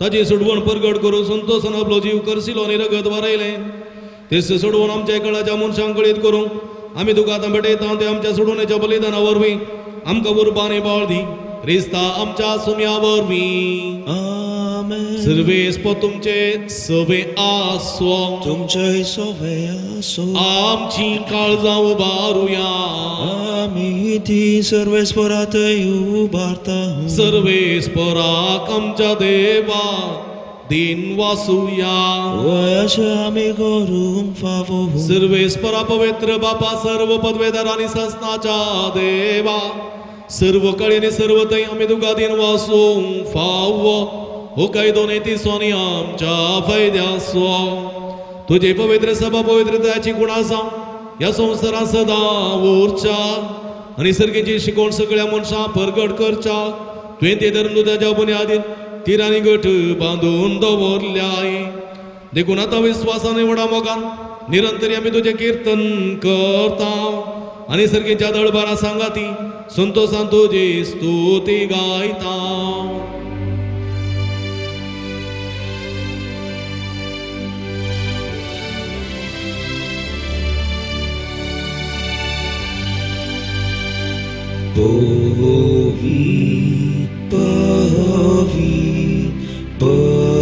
ताची सोडवण परगट करून संतोसान आपलो जीव करसिलो आनी रगत वारयलें. तेच सोडवण आमच्या कळाच्या मनशांक कळीत करूंक आमी तुका आतां भेटयता. ते आमच्या सोडवणेच्या बलिदाना वरवीं आमकां उर्बा आनी बळ दी, क्रिस्ता आमच्या सुम्या वरवीं. आमेन. सर्वेस्पर तुमचे सवे आसो, तुमचे सवे आसो. आमची काळजां उबारुया, आमी ती सर्वेस्परातय उबारता. सर्वेस्पराक आमच्या देवा दिन वासुया, अशें आमी करूंक फावो. सर्वेस्परा पवित्र बापा, सर्व पदवेदार आनी सासनाच्या देवा, सर्व कळेनी सर्व थंय आमी तुका दिन वासूंक फावो. हो कायदो न्हय सोनी आमच्या फायद्याचो. तुजे पवित्र सभा पवित्रतायेची गुणां जावं ह्या संवसारांत सदां उरच्या आनी सर्गेची शिकवण सगळ्या मनशां परगट करच्या. तुवें ते धर्मदुताच्या बुन्यादीन तिरांनी गट बांदून दवरल्याय. देखून आतां विस्वासान व्हडा मोगान निरंतर आमी तुजें किर्तन करता आनी सर्गेच्या दळबारा सांगाती संतोसान तुजी स्तुती गायता. पवी पवी पवी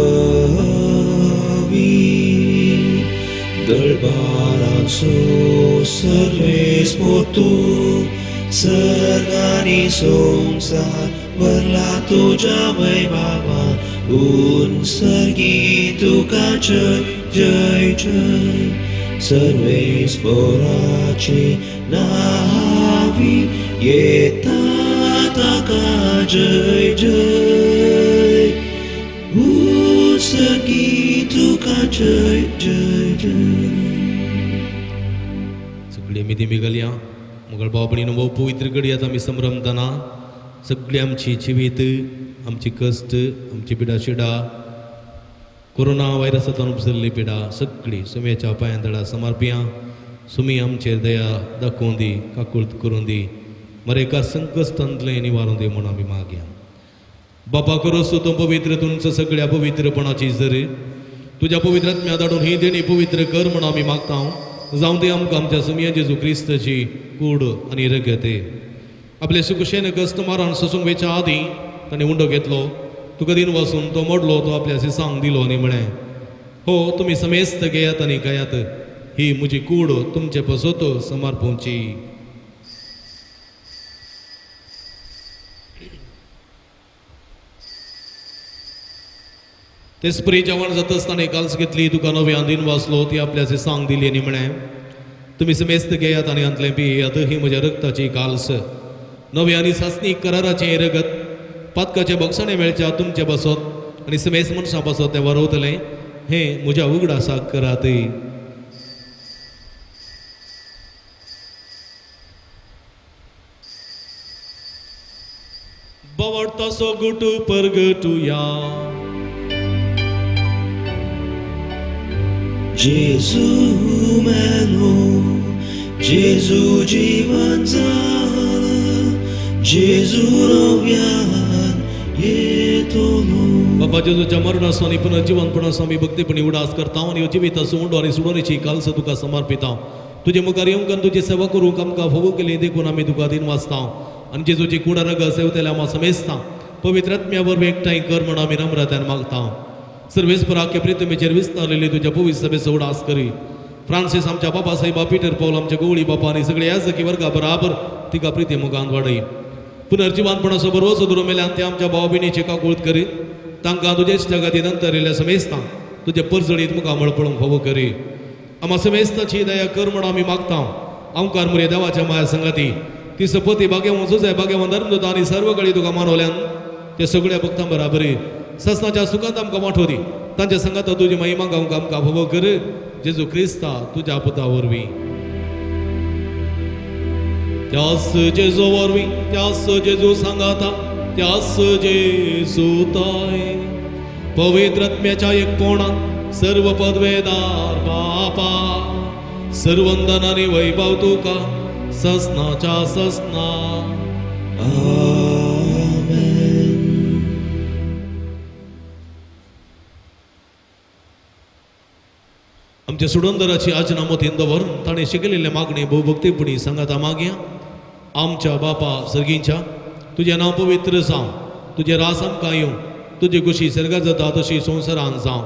दळबाराचो सर्वेस्पर तूं, सर्गांनी संवसार भरला तुज्या वैभवान. उन सर्गी तुका जय जय जय. सर्वेस्पराचे नावी येता ताका जय जय. उन सर्गी तुका जय जय जय. सगळी आमी दिमी घालया. मुगळ भाव भयणींनो, भोव पवित्र घडयात आमी संभ्रमतना सगळी आमची जिवीत, आमची कश्ट, आमची पिडा शिडा, कोरोना व्हायरसांतल्यान उपजल्ली पिडा सगळी सुम्याच्या पांयां तळा समर्पिया. सुमी आमचेर दया दाखोवन दी, काकूळत करून दी, मरेका संकश्टांतलें निवारून दी म्हूण आमी मागया. बापा करोस तूं पवित्र तुमचो सगळ्या पवित्रपणाची जर तुज्या पवित्र आत्म्या धाडून ही देणी पवित्र कर म्हूण आमी मागता. जावं दी आमकां आमच्या सुमया जेजू क्रिस्ताची कूड आनी रगत. आपले सुखशेन कश्ट मारान सोसूंक वेच्या आदीं ताणें उंडो घेतलो, तुका दिन वसून तो मोडलो, तो आपल्या शिसांक दिलो आनी म्हळें, हो तुमी समेस्त घेयात आनी खायात, ही म्हजी कूड तुमचे पसत समर्पूची. तेच परी जेवण जाता आसतना काल्स घेतली, तुका नव्यान दिन वाचलो, ती आपल्या शिसांक दिली आनी म्हळें, तुमी समेस्त घेयात आनी हांतलें पियात, ही म्हज्या रक्ताची काल्स, नव्या आनी सासणी कराराचें रगत, पातकाचे बक्षाणे मेळच्या तुमचे पासत आनी समेस्त मनशां पासत तें वरवतलें, हें म्हज्या उगडासाक करात. बवडतासो गुट परगटुया. जेजू मेलो, जेजू जीवन जाला, जेजू नव्यान येतलो. बाबा जेजूच्या मरणाचो आनी पुनर्जिवनपणाचो आमी भक्तीपणी उडास करता आनी ह्यो जिविताचो उंडो आनी सुडोवणेची कालस तुका समर्पिता. तुजे मुखार येवंक आनी तुजी सेवा करूंक आमकां फावो केली देखून आमी तुका दिन वाचता आनी जेजूची कुडा रगत सेवतल्या आमकां समेजता. पवित्र आत्म्या वरवीं एकठांय कर म्हूण आमी नम्रतायेन मागता. सर्वेस्पराक प्रितमेचेर विस्तारलेली तुज्या पवित्र सभेचो उडास करी. फ्रांसीस आमच्या बाबा साहेबा पीटर पॉल आमच्या गोवळी बापा आनी सगळे याजकी वर्गा बराबर तिका प्रिती मुखान वाडय. पुनर्जिवानपणाचो बरोवचो दुरो मेल्यान ते आमच्या भाव भयणीची काकूळत करी. तांकां तुजे इश्टागती नंतर येयल्ल्या समेस्तां तुजे परजळीत मुखामळ पळोवंक फावो करी. आमा समेस्ताची दया कर म्हण आमी मागता. आमकार मुरे देवाच्या माया संगाती ती सपती भाग्यवन सुजाय भाग्यवन धर्मदूत आनी सर्व कळी तुका मानवल्यान ते सगळ्या भक्तां बराबरी ससनाच्या सुखांत आमकां वांटो दी. तांच्या संगात तुजी महिमा गावंक आमकां फावो कर. जेजू क्रिस्ता तुज्या पुता वरवीं. त्यास जेजू वरवीं त्यास जेजू सांगाता त्यास जेजू ताय पवित्र आत्म्याच्या एकपणान सर्व पदवेदार बापा सर्वंदन आनी वैभव तुका ससनाच्या ससना. आमच्या सुडंदराची आजना मतीन दवरून ताणें शिकयलेले मागणी भोवभक्तीपणी सांगाता मागया. आमच्या बापा सर्गींच्या तुजें नांव पवित्र जावं, तुजें रास आमकां येवं, तुजी खुशी सर्गात जाता तशी संवसारान जावं.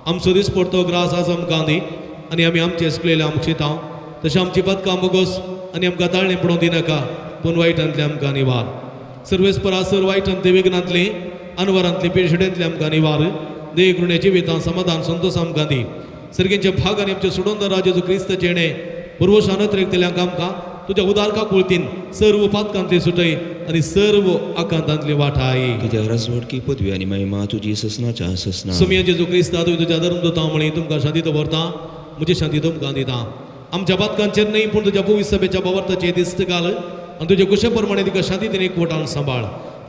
आमचो दिसपडतो ग्रास आज आमकां दी आनी आमी आमचे सुकलेले आमकां शितां तशें आमची पदकां बोगस आनी आमकां ताळणें पडोवंक दिनाका पूण वायटांतलें आमकां निवार. सर्वेस्परा सर वायटांतले विघ्नांतले अनवरांतले पेशडेंतले आमकां निवार. देव कृणे जिवितां समाधान संतोष आमकां दी. सर्गींचे भाग आनी आमचे सुडोंदर राजेचो क्रिस्ताचें येणें पुर्वशान अतिरेकतल्यांक आमकां तुज्या उदार काकुळतीन सर्व पातकांतली सुटय आनी सर्व आकांतांतली वाठाय. कित्याक राजवटकी पदवी आनी महिमा तुजी ससनाच्या ससना. सोमया जेजू क्रिस्ता तुवें तुज्या धर्मदूतां म्हळी तुमकां शांती दवरता म्हजी शांती तुमकां दिता. आमच्या पातकांचेर न्हय पूण तुज्या पवित्र सभेच्या भावार्थाचेर दिस्त घाल आनी तुजे कुशे प्रमाणे तिका शांती तिने एकवटान सांबाळ.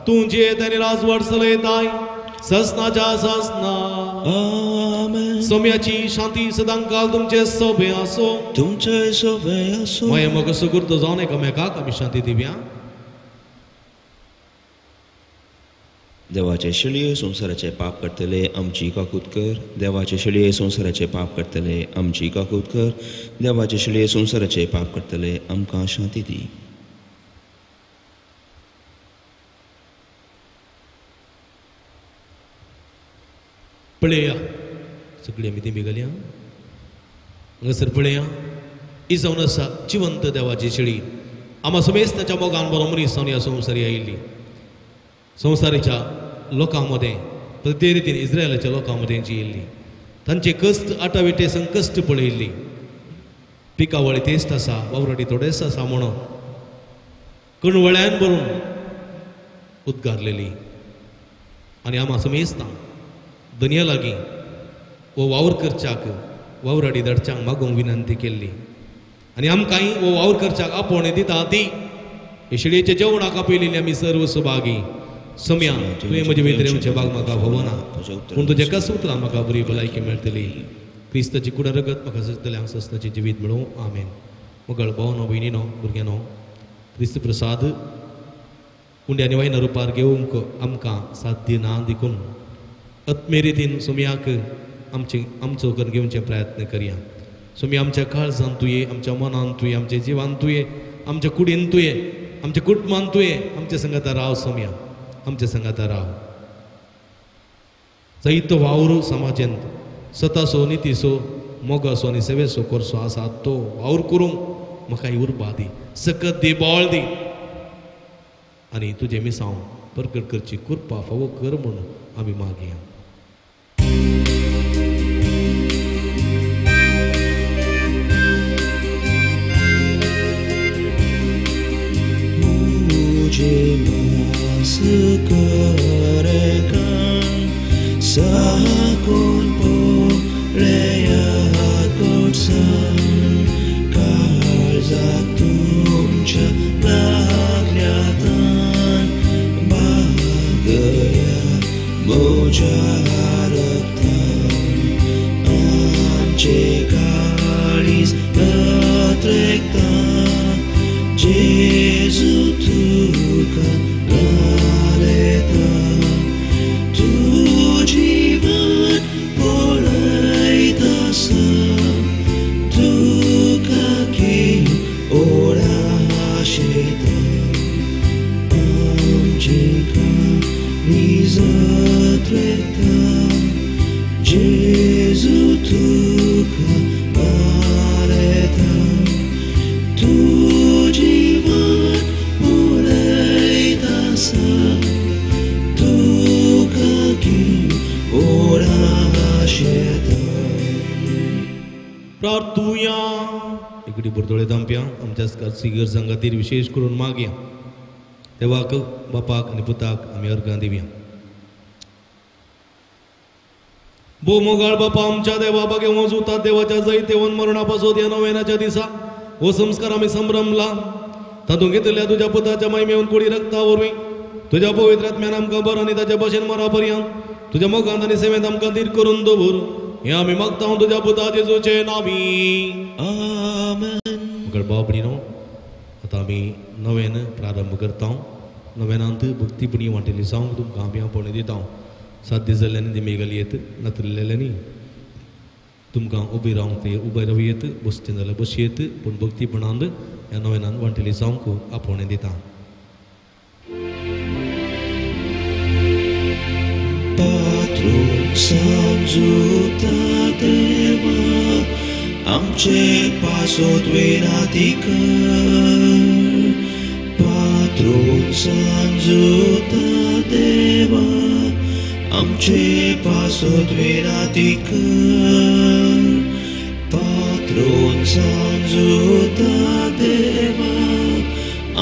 तूं जियेत आनी राजवट चलयताय ससनाच्या ससना. आमेन. सोम्याची शांती सदांकाल तुमचे सोबे आसो. तुमचे सोबे आसो. माया मग सुगुर्त जावन एकामेकाक आमी शांती दिवया. देवाचे शेळये संवसाराचे पाप करतले आमची काकूत कर. देवाचे शेळये संवसाराचे पाप करतले आमची काकूत कर. देवाचे शेळये संवसाराचे पाप करतले आमकां शांती दी. पळया सगळी आमी ती घालया हांगासर पळया ही जावन आसा जिवंत देवाची शेळी. आमा समेस्ताच्या मोगान बरो मनीस जावन ह्या संवसारी आयिल्ली. संवसारीच्या लोकां मदें ते रितीन इस्रायलाच्या लोकां मदें जियेल्ली. तांचे कश्ट आटाविटे संकश्ट पळयल्ली. पिकावळी तेस्ट आसा वावराडी थोडेच आसा म्हणून कणवळ्यान भरून उद्गारलेली. आनी आमा समेस्तां दनया लागीं वो वावर करच्याक वावराडी धाडच्यांक मागूंक विनंती केल्ली. आनी आमकांय वो वावर करच्याक आपोवणें दिता ती हे शेळयेच्या जेवणाक आपयलेली आमी सर्व सुभागी. सम्या तुवें म्हजे भितर येवचें भाग म्हाका भोवना पूण तुज्या एकाच उतरान म्हाका बरी भलायकी मेळटली. क्रिस्ताची कुडा रगत म्हाका सजतलें सस्ताचें जिवीत मेळूं. आमेन. मगळ भावनो भयणीनो भुरग्यांनो क्रिस्त प्रसाद उंड्या आनी वायना रुपार घेवंक आमकां साध्य ना देखून आत्मे रितीन सोम्याक आमचे आमचो करून घेवचे प्रयत्न करया. सोमी आमच्या काळजान तुये आमच्या मनान तुये आमच्या जिवान तुये आमच्या कुडीन तुये आमच्या कुटुंबान तुये आमच्या संगाता राव. सोम्या आमच्या संगाता राव. जायतो वावर समाजांत सतासो नितीसो मोगासो आनी सेवेसो करसो आसा तो वावर करूंक म्हाका ही उर्बा दी, सकत दी, बळ दी आनी तुजें मिसांव परगट करची कृपा फावो कर म्हणून आमी मागया. मुझे मास करेगा साकोन पोळया कोटसान काळजाक तुमच्या लागल्या तान बागया म्हज्या इकडे बुरदोळे दामप्या आमच्या गरजां खातीर विशेष करून मागया. देवाक बापाक आनी पुताक आमी अर्गां दिवया. भोव मोगाळ बापा आमच्या देवा बागे वजुता देवाच्या जैतेवन मरणा पासत ह्या नोवेनाच्या दिसा हो संस्कार आमी संभ्रमला. तातूंत घेतिल्ल्या तुज्या पुताच्या महिमेवन कुडी रक्ता वरवीं तुज्या पवित्र आत्म्यान आमकां बरो आनी ताच्या भशेन मरा पर्यंत तुज्या मोगांत आनी सेवेंत आमकां धीर करून दवर. हें आमी मागता तुज्या पुता जेजूचे नांवी. आमेन. भाव भयणीनो, आतां आमी नव्यान प्रारंभ करता. नव्यानांत भक्तीपणी वांटेली जावंक तुमकां आमी आपोवणें दिता. साध्य जाल्ल्यानी दिमी घाली येत, नातलेल्यांनी तुमकां उबी रावंक ते उबे रावं येत, बसचें जाल्यार बशी येत, पूण भक्तीपणान ह्या नव्यानान वांटेली जावंक आपोवणें दिता. पात्रून सांजुता देवा आमचे पासत विनाती कर. पात्रून सांजुता देवा आमचे पासत विनाती कर. पात्रून सांजुता देवा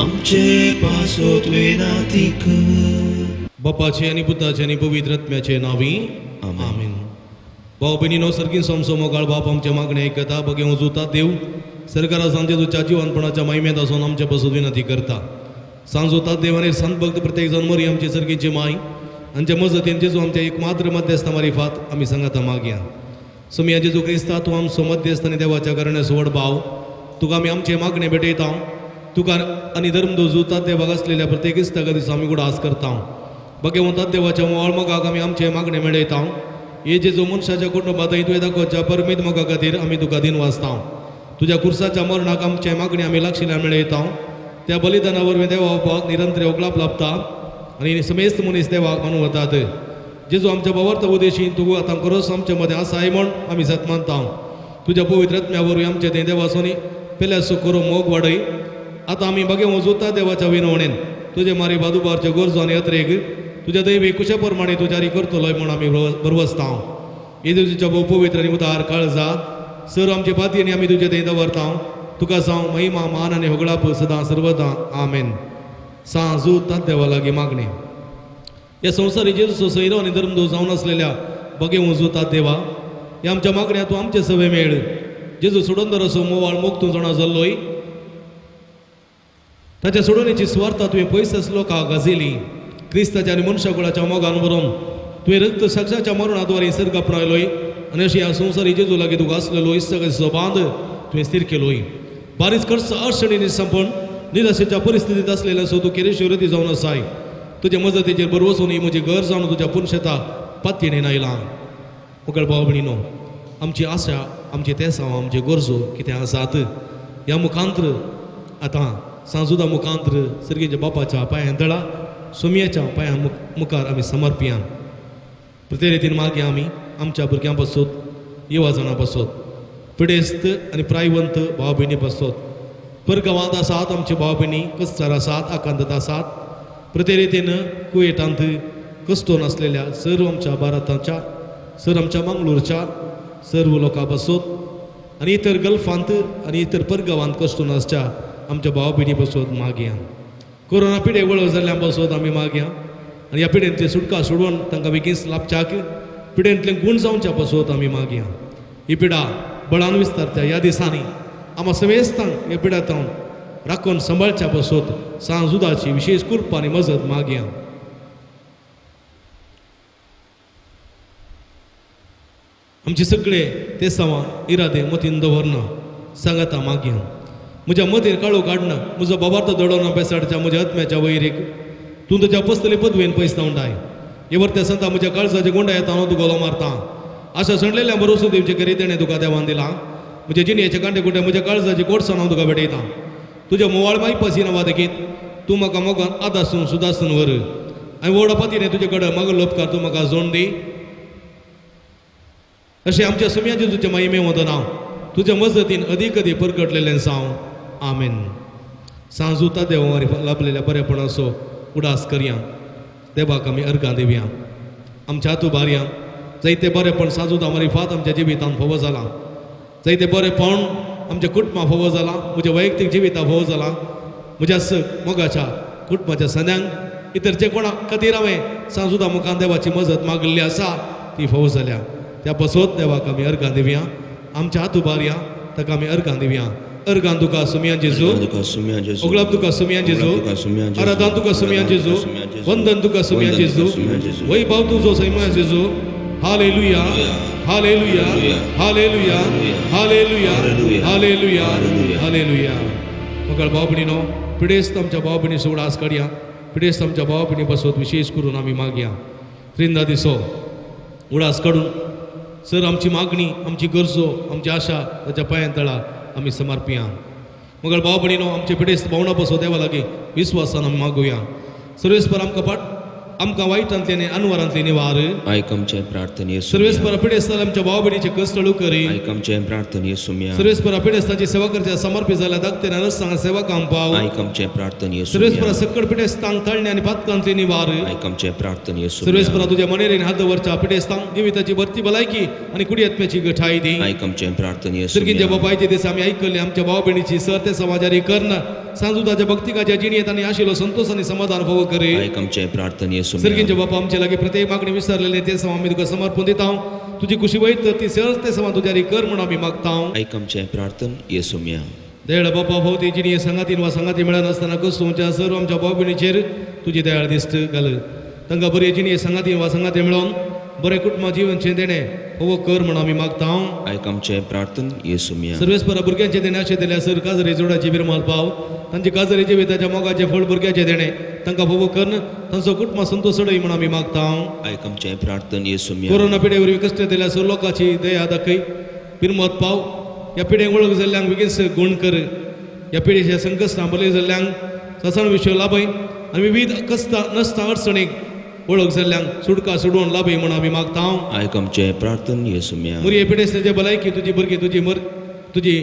आमचे पासत विनाती कर. बापाचे आनी पुताचे आनी पवित्र आत्म्याचे नांवी आमेन. भाव भयणीनो, सर्गीन सोमसो मोगाळ बाप आमचे मागणे आयकता. बगे वजुता देव सरकारा सांजे तुज्या जिवनपणाच्या महिमेंत आसून आमच्या पासून विनंती करता. सांजोता देव आनी संत भक्त प्रत्येक जण मरी आमची सर्गीची माय आमच्या मजतीन जेजू आमच्या एक मात्र मध्यस्थ मारिफात आमी सांगाता मागया. सोमिया जेजू क्रिस्ता, तूं आमचो मध्यस्थ आनी देवाच्या घराण्याचो व्हड भाव, तुका आमी आमचे मागणे भेटयता. तुका आनी धर्मदोजुता देवाक आसलेल्या प्रत्येक इस्ताका दिसा आमी उडास करता. भगवंता देवाच्या मोळ मोगाक आमी आमचे मागणे मेळयता. हे जेजू मनशाच्या कुटुंबात तुवें दाखोवच्या परमीत मोगा खातीर आमी तुका दिन वाचता. तुज्या कुर्साच्या मरणाक आमचे मागणे आमी लागशिल्ल्यान मेळयता. त्या बलिदाना वरवीं देवा बापाक निरंतर ओगलाप लाभता आनी समेस्त मनीस देवाक मानून वतात. जेजू आमच्या भावार्थ उदेशीन तूं आतां खरोच आमच्या मदें आसाय म्हूण आमी सत मानता. तुज्या पवित्र आत्म्या वरवीं आमचे तें देवासोनी पेल्याचो खरो मोग वाडय. आतां आमी बागे वजुता देवाच्या विनवणेन तुजे मारी बादुबारच्यो गरजो आनी अत्रेक तुज्या दैवी कुशा प्रमाणे तूं जारी करतलोय म्हूण आमी बरवसता. येजूच्या भोव पवित्र आनी उदार काळजा सर आमचे पातयेनी आमी तुजे थंय दवरता. तुका जावं महिमा मान आनी होगळाप सदां सर्वदां. आमेन. सांजू देवा लागीं मागणें. ह्या संवसारी जेजूचो सैरो आनी धर्मदो जावन आसलेल्या बगे उजूता देवा, ह्या आमच्या मागण्या तूं आमचे सवे मेळ. जेजू सोडोंदराचो मोवाळ मोग तूं जाणा जाल्लोय. ताच्या सोडोवणेची सुवार्था तुवें पयस लोकांक गाजयली. क्रिस्ताच्या आनी मनशाकुळाच्या मोगान बरोवन तुवें रक्त साक्षाच्या मरणाद्वारे सर्ग आपणायलोय आनी अशी ह्या संवसारी जेजू लागीं तुका आसलेलो इस्ताचो बांद तुवें स्थीर केलोय. बारीच खर्च अडचणींनी संपूर्ण निराशेच्या परिस्थितींत आसलेल्या सो तूं केरेश्वरती जावन आसाय. तुज्या मजतीचेर बरवसून ही म्हजी घर जावन तुज्या पुनशेता पातयेन आयलां. मुगळ भाव भयणीनो, आमची आशा, आमचे तेसांव, आमचे गरजो कितें आसात ह्या मुखांत्र आतां सांजुदा मुखांत्र सर्गेच्या बापाच्या पांयां तळा सोमयाच्या पांयां मुखार आमी समर्पया. प्रत्येक रितीन मागीर आमी आमच्या भुरग्यां पासत, येवाजणां पासत, पिडेस्त आनी प्रायवंत भाव भयणी पासत, परगांवांत आसात आमचे भाव भयणी, कस्तार आसात, आकांतात आसात, प्रत्येक रितीन कुवेटांत कश्टोन आसलेल्या सर्व आमच्या भारताच्या, सर्व आमच्या मंगळूरच्या सर्व लोकां पासत आनी इतर गल्फांत आनी इतर परगांवांत कश्टोन आसच्या आमच्या भाव भयणी पासत मागया. कोरोना पिडे वळख जाल्ल्या पासत आमी मागया आनी ह्या पिडेंतली सुटका सोडून तांकां बेगीन लाभच्याक पिडेंतले गूण जावच्या पासत आमी मागया. ही पिडा बळान विस्तारच्या ह्या दिसांनी आमकां समेस्तांक ह्या पिडांत राखून सांबाळच्या पासत सांजुदाची विशेष कृपा आनी मजत मागया. आमचे सगळे ते सवा इरादे मतीन दवरना सांगाता मागया. म्हज्या मतीर काळो काडना, म्हजो बाबार्थ दडोवना बेसाडच्या म्हज्या आत्म्याच्या वैरीक तूं तुज्या पसतले पदवेन पयस धांवडाय. हे वरत्या संता म्हज्या काळजाचे गुंडा येता हांव तुका उलो मारता. आशा सणलेल्या भरोसो दिवचे करी तेणें तुका देवान दिला. म्हज्या जिणेचे कांटे कुटे म्हज्या काळजाची कोडसाण हांव तुका भेटयता. तुज्या मोवाळ मायपासी नांवा देखीत तूं म्हाका मोगान आदासून सुदासून व्हर आनी व्हड पातीने तुजे कडेन म्हाका लोपकार तूं म्हाका जोड दी. अशें आमच्या सुम्या जेजूच्या महिमे वतना तुज्या मजतीन अदीक अदीक परगटलेलें जावं. आमेन. सांजुता देवा लाभलेल्या बरेपणाचो उडास करया. देवाक आमी अर्गां दिवया. आमच्या हातू बारया जायते बरेपण सांजुता मारिफात आमच्या जिवितांत फावो जालां. जायते बरेपण आमच्या कुटुंबा फोवो जाला, म्हज्या वैयक्तीक जिविता फोवो जाला, म्हज्या मोगाच्या कुटुंबाच्या सन्यांक इतर जे कोणा खातीर हांवें सांजुदा मुखार देवाची मजत मागिल्ली आसा ती फोव जाल्या. त्या पसोत देवाक आमी अर्गां दिवया, आमच्या हात उबारया, ताका आमी अर्गां दिवया. अर्गां तुका सुमया जेजू, ओगळाप तुका सुमया जेजू, आराधन तुका सुमया जेजू, वंदन तुका सुमया जेजू, वैभव तुजो सैमा जेजू. Hallelujah, hallelujah, hallelujah, hallelujah, hallelujah, hallelujah. मगळ भाव भयणीनो, पिडेस्त आमच्या भाव भयणी उडास काडया, पिडेस्त आमच्या भाव भयणी बसत विशेष करून आमी मागया. त्रिंदा दिसो उडास काडून सर आमची मागणी, आमची गरजो, आमची आशा ताच्या पांयां तळा आमी समर्पिया. मगळ भाव भयणीनो, आमचे पिडेस्त भावना बसो देवा लागीं विस्वासान आमी मागुया. सर्वेस्पर आमकां पाट आमकां वायटांतली आनी अनवरांतली निवार. आयक आमचें प्रार्थने. सर्वेस्पर पिडेस्तान आमच्या भाव भयणीचे कश्ट करी. आयक आमचें प्रार्थने सुम्या. सर्वेस्पर पिडेस्तांची सेवा करच्या समर्पित जाल्या धाकटे नरसांग सेवा काम पाव. आयक आमचें प्रार्थने. सर्वेस्पर सक्कड पिडेस्तांक तळणे आनी पातकांतली निवार. आयक आमचें प्रार्थने. सर्वेस्पर तुज्या मनेरेन हात दवरच्या पिडेस्तांक जिविताची भरती भलायकी आनी कुडी आत्म्याची गठाय दी. आयक आमचें प्रार्थने. सर्गींच्या बापायचे दिस आमी आयकल्ले आमच्या भाव भयणीची सर ते समाजारी कर्ण सांजुदाच्या भक्तिकाच्या जिणेंत आनी आशिल्लो संतोष आनी समाधान फावो करी. आयक आमचें प्रार्थने. सर्गींच्या बापा आमचे लागीं प्रत्येक मागणी विसरलेले ते समा आमी तुका समर्पण दिता. तुजी खुशी वयत ती सहज ते समा तुज्या कर म्हणून आमी मागता. आयक आमचें प्रार्थन येसुम्या. दयाळ बापा भोवती जिणी सांगातीन वा सांगाती मेळनासतना कसोवच्या सर्व आमच्या भाव भयणीचेर तुजी दयाळ दिश्ट घाल. तांकां बरी जिणी सांगातीन वा सांगाती मेळोवन बरें कुटुंबा जिवनचें देणें हो कर म्हणून आमी मागता. आयक आमचें प्रार्थन येसुम्या. सर्वेस्परा भुरग्यांचें देणें अशें दिल्यार सर काजरे जोडाची बिरमाल पाव. तांचे काजरे जिविताच्या मोगाचें फळ भुरग्याचें देणें तांकां फोवो करून तांचो कुटुंबा संतोष चडय म्हणून आमी मागता. आयक आमचें प्रार्थन येसुम्या. कोरोना पिडे वरवीं कश्ट दिल्यार सर लोकांची दया दाखय, बिरमत पाव. ह्या पिडेक वळख जाल्ल्यांक बेगीन गूण कर. ह्या पिडेच्या संकश्टां बरे जाल्ल्यांक ससाण विशय लाभय आनी विविध कश्टां नसता अडचणीक वळख जाल्ल्यांक सुटका सोडोवन लाभय म्हणून आमी मागता. आयक आमचें प्रार्थन येसुम्या. मुरये पिडेस्तांचे भलायकी तुजी भुरगीं तुजी तुजी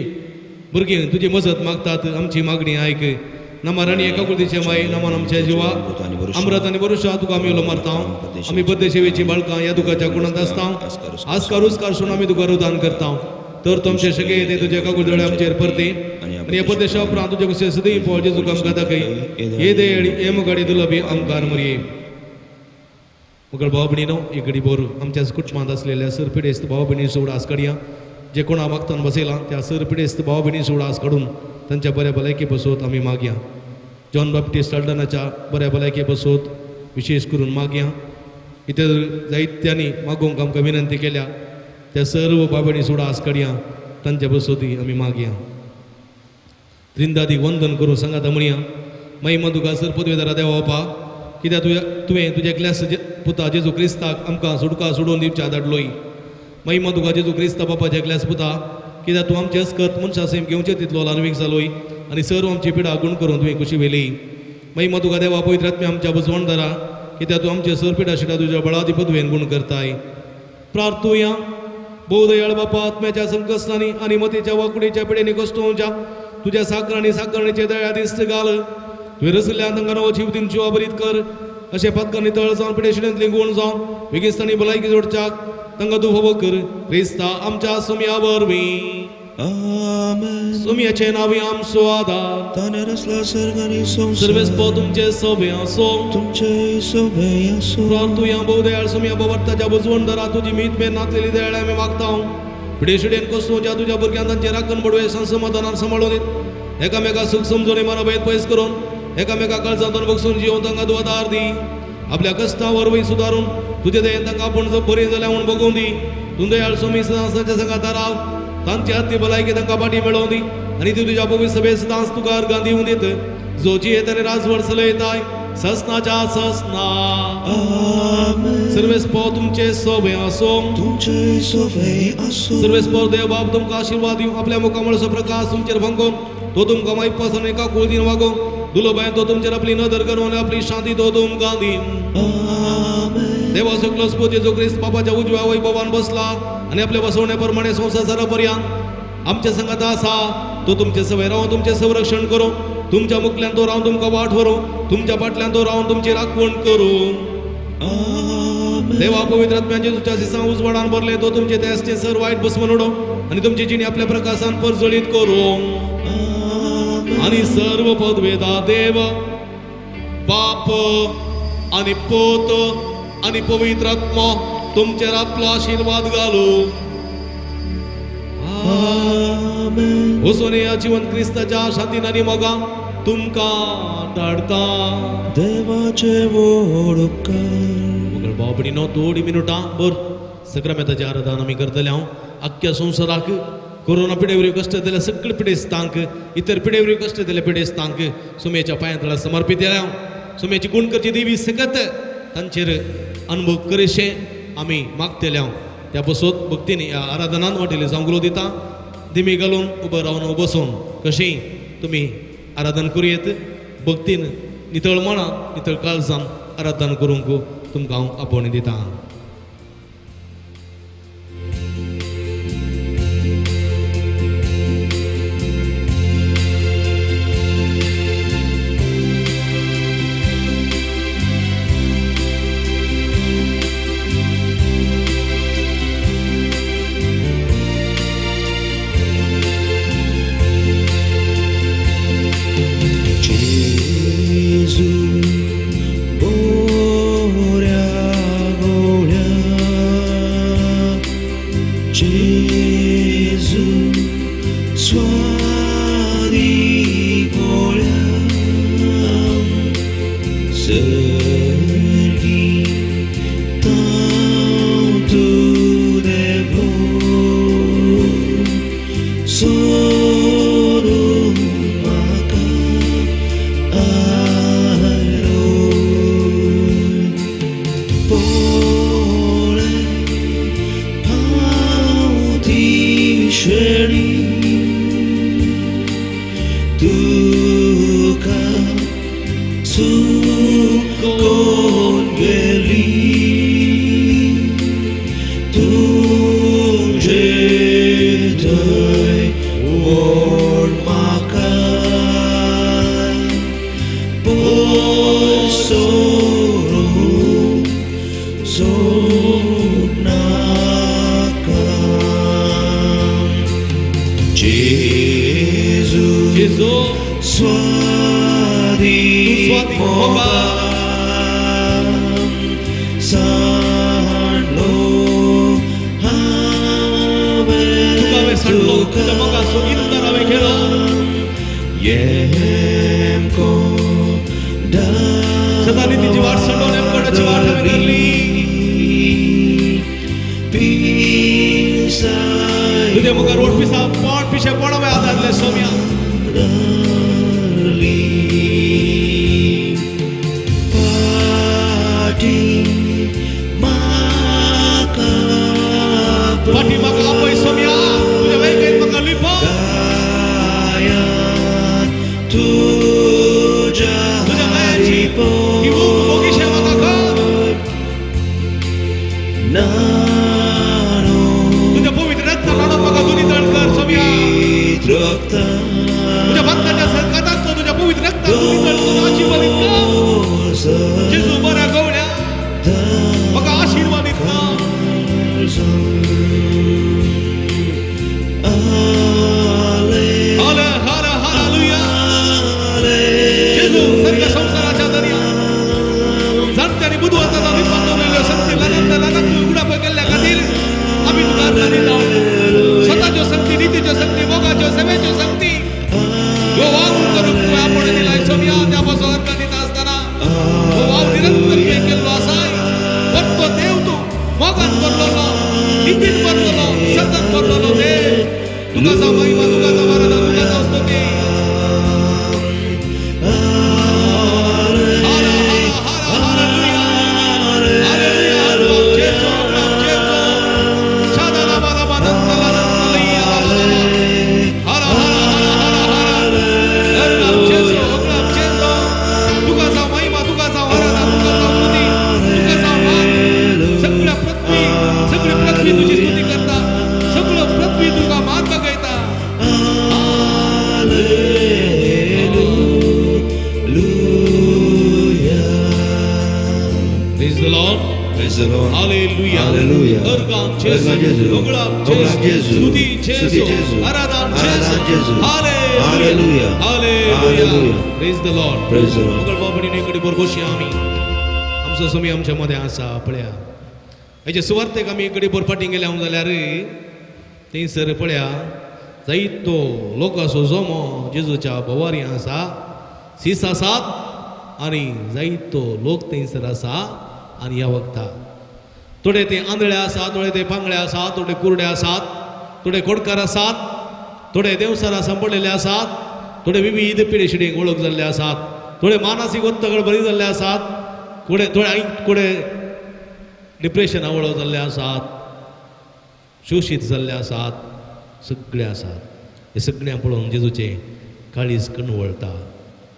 भुरगीं तुजी मजत मागतात. आमची मागणी आयक. नमन एका कुळतीचे माय, नमन आमच्या जिवा अमृत आनी बरुशा तुका आमी उलो मारता. आमी बद्द सेवेची बाळकां ह्या दुखाच्या गुणांत आसता. आजकार उस्कार सोडून आमी तुका रुदान करता. तर तुमचे शके ते तुझ्या काकुळ आमचेर परते आनी ह्या परदेशा उपरांत तुजे कुशे सदैव पोळ जेजू आमकां दाखय. हे देळ हे मुगाडी दुलबी आमकार मरये. मगळ भाव भयणीनो, एक घडी बोर आमच्या कुटुंबांत आसलेल्या सर पिडेस्त भाव भयणी उडास काडया. जे कोणा मागतान बसयला त्या सर पिडेस्त भाव भयणी उडास काडून तांच्या बऱ्या भलायकी बसोत आमी मागया. जॉन बाप्टिस्ट अल्डनाच्या बऱ्या भलायकी बसोत विशेष करून मागया. इतर जायत्यांनी मागोवंक आमकां विनंती केल्या त्या सर्व भाव भयणी उडास काडया, तांच्या बसोती आमी मागया. त्रिंदादीक वंदन करून सांगात म्हणया. महिमा तुका सर पदवेदारा देवा बापा, कित्याक तुवें तुज्या एकल्यास पुता जेजू क्रिस्ताक आमकां सुटका सोडोवन दिवच्या धाडलोय. महिमा तुका जेजू क्रिस्ता बापाच्या एकल्यास पुता, कित्याक तूं आमचे अस्कत मनशा सैम घेवचे तितलो लानवीक जालोय आनी सर्व आमची पिडा गुण करून तुवें खुशी व्हेली. महिमा तुका देवा पवित्र आत्म्या आमच्या बुजवणदारा, कित्याक तूं आमचे सर पिडा शिडा तुज्या बळादी पदवेन गुण करताय. प्रार्थुया. भोवदयाळ बापा, आत्म्याच्या संकश्टांनी आनी मतीच्या वाकुडीच्या पिडेनी कश्टोवच्या तुज्या साकरांनी साकरणीचे दया दिश्ट घाल. तुवें रसल्यान तांकां नवो जीव दिवन जिवाभरीत कर. अशें पातकांनी तळ जावन पिडेशिडेंतली गुण जावन बेगिस्तानी भलायकी जोडच्याक तांकां तूं फोवो कर. क्रिस्ता आमच्या सुमया वरवीं. आमेन. सुमयाचें नांव आमचो आदार. ताणें रचला सर्ग आनी संवसार. सर्वेस्पर तुमचे सोबे आसो. तुमचेय सोबे आसो. प्रार्थुया. भोवदयाळ सुमया भोवर्ताच्या बुजवणदारा, तुजी मीत मेर नातलेली दयाळ आमी मागता. पिडेशिडेन कसोवच्या तुज्या भुरग्यांक तांचे राखण बडवे समाधानान सांबाळून दीत. एकामेका सूख समजून मनोभेद पयस करून एकामेका काळजांतून बगसून जिवन तांकां तूं आदार दी. आपल्या कश्टां वरवीं सुदारून तुजे दयेन तांकां आपूण जर बरी जाल्या म्हूण बगोवन दी. तूं दयाळ सुमी सदांच तांच्या सांगाता राव. तांची हाती भलायकी तांकां पाटी मेळोवन दी आनी ती तुज्या पवित्र सभेत सदांच तुका अर्गां दिवन दीत. जो जियेत आनी राजवट चलयताय ससनाच्या ससना. आमेन. सर्वेस्पर तुमचे सोबे आसो. तुमचेय सोबे आसो. सर्वेस्पर देव बाप तुमकां आशिर्वाद दिवं. आपल्या मुखामळचो प्रकाश तुमचेर भंगोवन तो तुमकां मायपासून एका कुळदीन वागोवं. दुलोबायन तो तुमचेर आपली नदर करून आपली शांती तो तुमकां दी. आमेन. देवा सकलो पूत जेजू क्रिस्त बापाच्या उजव्या वैभवान बसला आनी आपल्या बसवणे प्रमाणे संवसार पर्यंत आमच्या संगात आसा. तो तुमचे सवय रावन तुमचें संरक्षण करूं. तुमच्या मुखल्यान तो रावन तुमकां वाट व्हरूं. तुमच्या फाटल्यान तो रावन तुमची राखवण करूं. आमेन. देवा पवित्र आत्म्याचे तुमच्या सिसां उजवाडान भरले तो तुमचे तेजचे सर वायट बसवून उडोवं. आनी तुमची जिणी आपल्या प्रकाशान परजळीत करूं. आनी सर्व पदवेदा देव बाप आनी पोत आनी पवित्र आत्मो तुमचेर आपलो आशिर्वाद घालू. वचून ह्या जिवन क्रिस्ताच्या शांतीन आनी मोगान तुमकां धाडटा. देवाचे व्हड उपकार. भाव भयणीनो, थोडी मिनुटां बर सक्रामेंताचें आराधन आमी करतले. हांव आख्ख्या संवसाराक कोरोना पिडेवरी कश्ट दिल्या सगळे पिडेस्तांक, इतर पिडेवरी कश्ट दिल्या पिडेस्तांक सुमेच्या पांयां तळा समर्पीत केल्या. हांव सुमेची गुण करची देवी सकत तांचेर अनुभव करशें आमी मागतले. हांव त्या पसत भक्तीन ह्या आराधनान वाटेले जावंक दिता. दिमी घालून उबो रावन बसून कशीं तुमी आराधन करूं येत. भक्तीन नितळ मनान नितळ काळजान आराधन करूंक तुमकां हांव आपोवणी दिता. सगळी पृथ्वी तुझी स्तुती करता, सगळं पृथ्वी तुका मान बघायता. Lord. Hallelujah. Hallelujah. अर्गां जेजू, होगळाप जेजू, स्तुती जेजू, आराधन जेजू. Hallelujah. Hallelujah. Hallelujah. Praise the Lord. Praise the Lord. मंगळ बाबडीने कडे बरबोशी आमी आमचो समय आमच्या मध्ये आसा पळया. हेजे सुवार्तेक आमी कडे भर फाटीं गेले हांव जाल्यार थंयसर पळया जायतो लोकांचो जमो जेजूच्या भोवारी आसा, सीस आसात आनी जायतो लोक थंयसर आसा. आनी ह्या वखता थोडे ते आंधळे आसात, थोडे ते पांगळे आसात, थोडे कुरडे आसात, थोडे कोडकार आसात, थोडे देवसरां सांपडलेले आसात, थोडे विविध पिडेशिडेक वळख जाल्ले आसात, थोडे मानसीक वत्तगड बरी जाल्ले आसात, थोडे थोडे थोडे डिप्रेशना वळख जाल्ले आसात, शोशीत जाल्ले आसात, सगळे आसात. हे सगळ्यां पळोवन जेजूचें काळीज कणवळटा,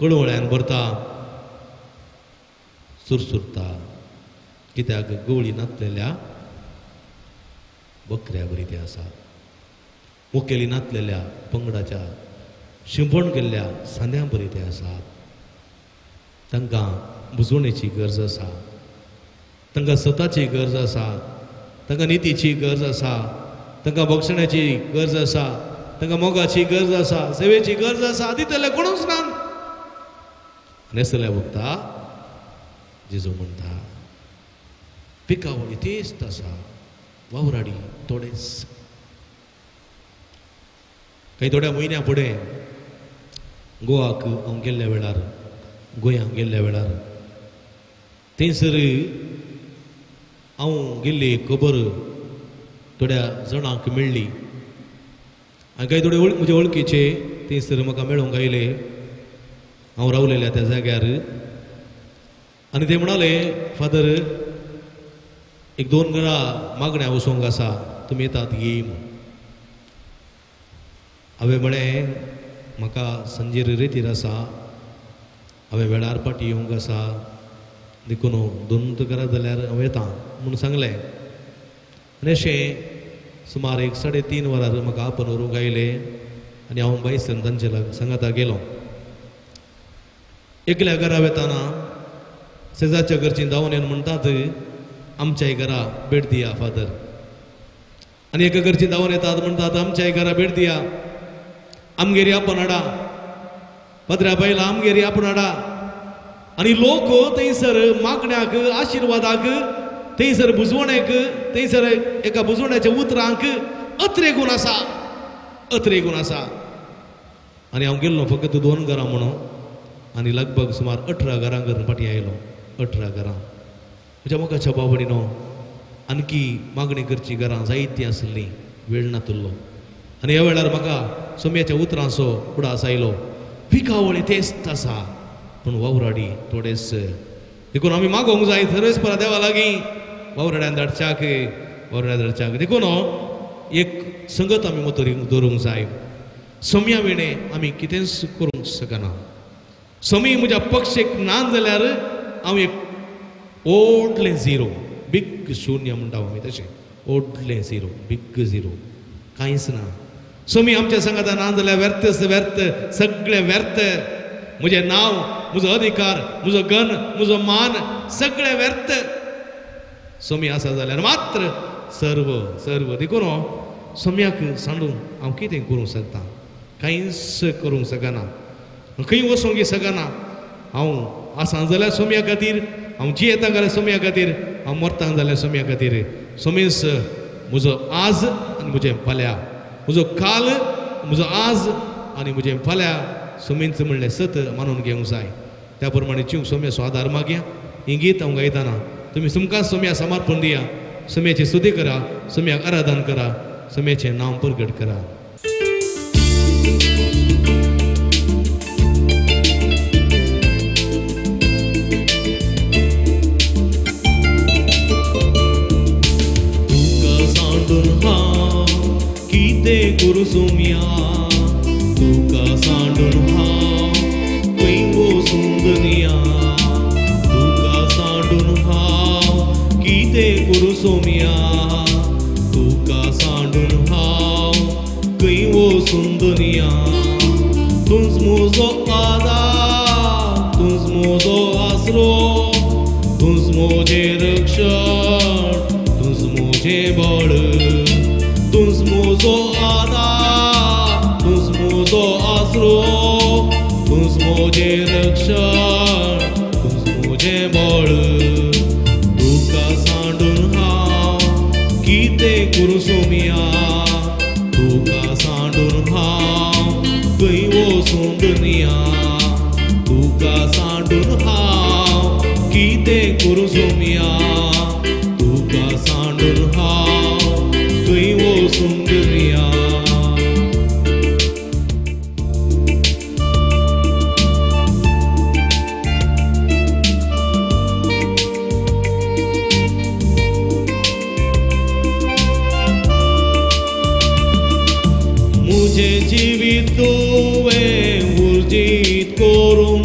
कणवळ्यान भरता, सुरसुरता. कित्याक गवळी नातलेल्या बकऱ्या बरी ते आसात, मुखेली नातलेल्या पंगडाच्या शिंपण केल्ल्या सांद्यां बरी ते आसात. तांकां बुजवणेची गरज आसा, तांकां सताची गरज आसा, तांकां नितीची गरज आसा, तांकां बक्षण्याची गरज आसा, तांकां मोगाची गरज आसा, सेवेची गरज आसा. दितले कोणूच ना. आनी असल्या वखता जेजू म्हणटा पिकावळी तेच आसा, वावराडी थोडेच. काही थोड्या म्हयन्या फुडें गोवाक हांव गेल्ल्या वेळार, गोंयांक गेल्ल्या वेळार थंयसर हांव गेल्ली खबर थोड्या जाणांक मेळ्ळी. आनी कांय थोडे म्हजे वळखीचे थंयसर म्हाका मेळोंक आयले हांव रावलेल्या त्या जाग्यार. आनी ते म्हणाले, फादर एक दोन घरां मागण्या वचोंक आसा, तुमी येतात ये म्हूण. हांवें म्हळें म्हाका संजेर रेतीर आसा, हांवें वेळार पाटी येवंक आसा, देखून दोन घरां जाल्यार हांव येता म्हूण सांगलें. आनी अशें सुमार एक 3:30 वरार म्हाका आपन व्हरूंक आयले आनी हांव बायसन तांचे सांगाता गेलो. एकल्या घरा वेताना शेजारच्या घरचीं धांवन येवन म्हणटात, आमच्याय घरा भेट दिया फादर. आनी एका घरचीं धांवन येतात म्हणटात, आमच्याय घरा भेट दिया, आमगेरी आपण हाडा, पदऱ्या बायला आमगेरी आपण हाडा. आनी लोक थंयसर मागण्याक, आशिर्वादाक, थंयसर बुजवणेक, थंयसर एका बुजवण्याच्या उतरांक अत्रेगून आसा, अत्रेगून आसा. आनी हांव गेल्लो फकत 2 घरां म्हणून आनी लगभग सुमार 18 घरां करून फाटीं आयलो. 18 घरां. म्हज्या मोगाच्या बाबडीनो आणखी मागणी करची घरां जायतीं आसलीं, वेळ नातुल्लो. आनी ह्या वेळार म्हाका सोम्याच्या उतरांचो उडास आयलो, पिकावळी तेच आसा पूण वावराडी थोडेच. देखून आमी मागोवंक जाय सर्वेस्परा देवा लागीं वावराड्यान धाडच्याक, वावराड्यान धाडच्याक. देखून एक संगत आमी मोतोरीक दवरूंक जाय. सोम्या विणें आमी कितेंच करूंक शकना. सोमी म्हज्या पक्षेक ना जाल्यार हांव एक ओडलें झिरो, बिग शून्य म्हणटा आमी तशें, ओडलें झिरो, बिग झिरो, कांयच ना. सोमी आमच्या सांगाता ना जाल्यार व्यर्थच व्यर्थ, सगळें व्यर्थ. म्हजें नांव, म्हजो अधिकार, म्हजो गण, म्हजो मान, सगळें व्यर्थ. सोमी आसा जाल्यार मात्र सर्व सर्व. देखून सोम्याक सांडून हांव कितें करूंक शकता? कांयच करूंक शकना, खंय वचोंक शकना. हांव आसा जाल्यार सोम्या खातीर, हांव जियेता जाल्यार सोम्या खातीर, हांव मरता जाल्यार सोम्या खातीर. सोमेस म्हजो आज आनी म्हजें फाल्यां, म्हजो काल, म्हजो आज आनी म्हजें फाल्यां सोमेंच म्हणलें सत मानून घेवंक जाय. त्या प्रमाणे जीव सोम्याचो आदार मागया. ही गीत हांव गायतना तुमी तुमकां सोम्या समर्पण दिया, सोम्याची स्तुती करा, सोम्याक आराधन करा, सोम्याचें नांव प्रगट करा. तुका सांडून हांव कितें करूं सोम्या, तुका सांडून हांव खंय वचूं दर्या, तुका सांडून हांव कितें करूं सोम्या, तुका सांडून हांव खंय वचूं दर्या. तूंच म्हजो आदार, तूंच म्हजो आसरो, तूंच म्हजें रक्षण, मुजें बळ तूंच म्हजो आदार तूंच म्हजो आसरो तूंच म्हजें रक्षण तूंच म्हजें बळ तुका सांडून हांव कितें करूं सोमया तुका सांडून हांव खंय वचूं दुनिया तुका सांडून हांव कितें करूं सोमया तुका सांडून हांव खंय वचूं दुनिया. मुझे जीवित तुवें उर्जीत करून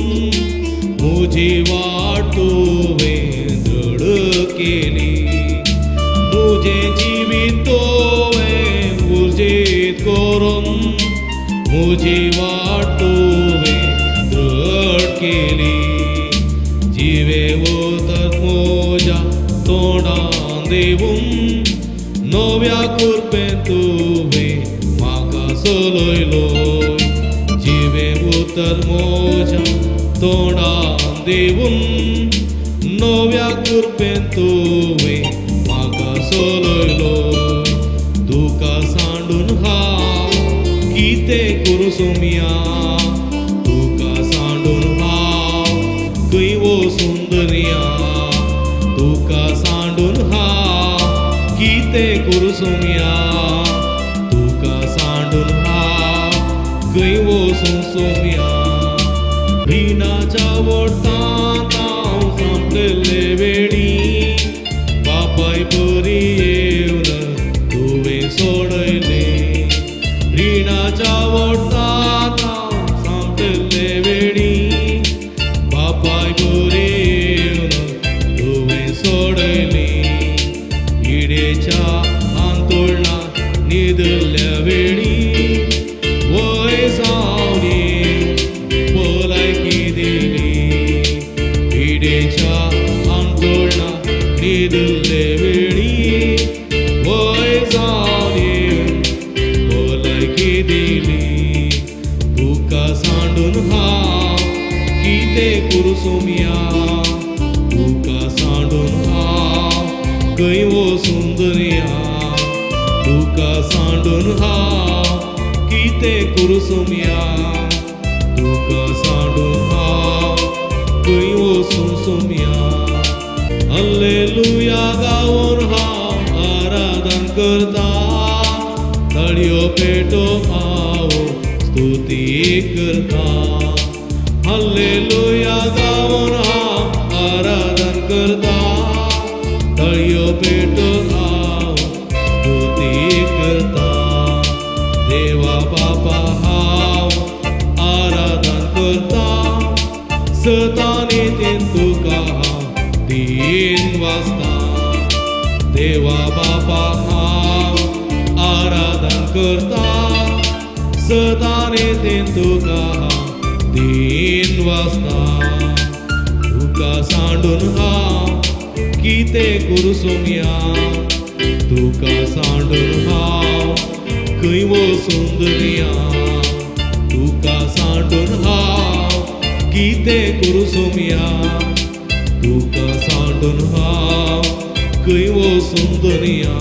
मुजी वाट तुवें दृढ केली मुझे जीवित तुवें उर्जीत करून मुजी वाट तुवें दृढ केली जिवे उतर म्हज्या तोंडान दिवन नव्या कृपेन तुवें म्हाका चलयलो जिवे उतर म्हज्या तोंडान दिवन नव्या कृपेन तुवें म्हाका चलयलो तुका सांडून हांव कितें करूं सोमया तुका सांडून हांव खंय वचूं दर्या तुका सांडून हांव कितें करूं सोमया तुका सांडून हांव खंय वचूं सोमया. रिणाच्या वोटांत हांव सांपडले वेळी बापाय परी येवन तुवें सोडयलें रिणाच्या वोटांत हांव सांपडले वेळी बापाय परी येवन तुवें सोडयलें इडेच्या आंतोळणांत न्हिदल्या वेळी वय जावन भलायकी दिली पिडेच्या आंतोळणांत न्हिदले वेळी वय जावन भलायकी दिली तुका सांडून हांव कितें करूं सोमया तुका सांडून हांव खंय वचूं दर्या तुका सांडून हांव कितें करूं सोमया तुका सांडून हांव खंय वचूं सोमया. हल्लेलुया गावन हांव आराधन करता ताळयो पेटो हांव स्तुती करता हल्लेलुया गावन हांव आराधन करता ताळयो पेटो हांव स्तुती करता देवा बापा हांव आराधन करता सतानी तीन तुका हांव 3 वाजता देवा बापा हांव आराधन करता सतानी तीन तुका हांव 3 वाजता तुका सांडून हांव कितें करूं सोमया तुका सांडून हांव खंय वचूं दर्या तुका सांडून हांव कितें करूं सोमया तुका सांडून हांव खंय वचूं दर्या.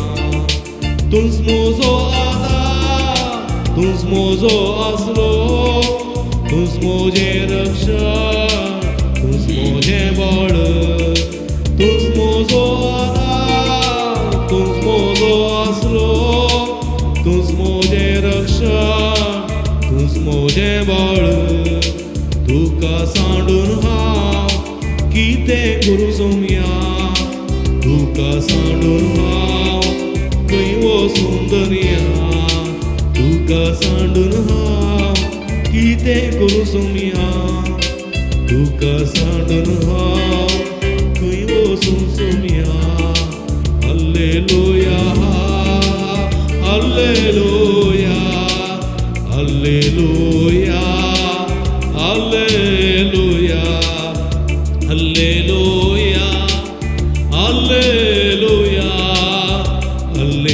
तूंच म्हजो आदार तूंच म्हजो आसरो तूंच म्हजें रक्षण तूंच म्हजें बळ तूंच म्हजो आदार तूंच म्हजो आसरो तूंच म्हजें रक्षण तूंच म्हजें बळ तुका सांडून हांव कितें करूं सोमया तुका सांडून हांव खंय वचूं दर्या तुका सांडून हांव कितें करूं सोमया तुका सांडून हांव खंय वचूं Somaiya. Hallelujah hallelujah hallelujah hallelujah hallelujah hallelujah.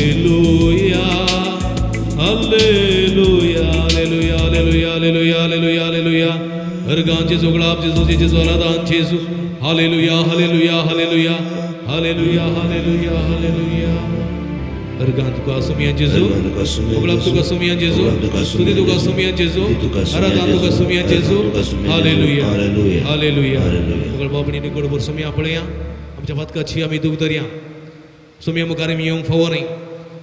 अर्गां जेजू गुलाब जेजू जेजू आराधान जेजू hallelujah hallelujah hallelujah hallelujah hallelujah hallelujah अर्गां तुका सुमिया जेजू गुलाब तुका सुमिया जेजू स्तुती तुका सुमिया जेजू आराधान तुका सुमिया जेजू हालेलुया हालेलुया मुगळ बाबणी निकोड सुमिया पळया आमच्या पातकाची आमी दूख धरया सुमिया मुखार आमी येवंक फावो न्हय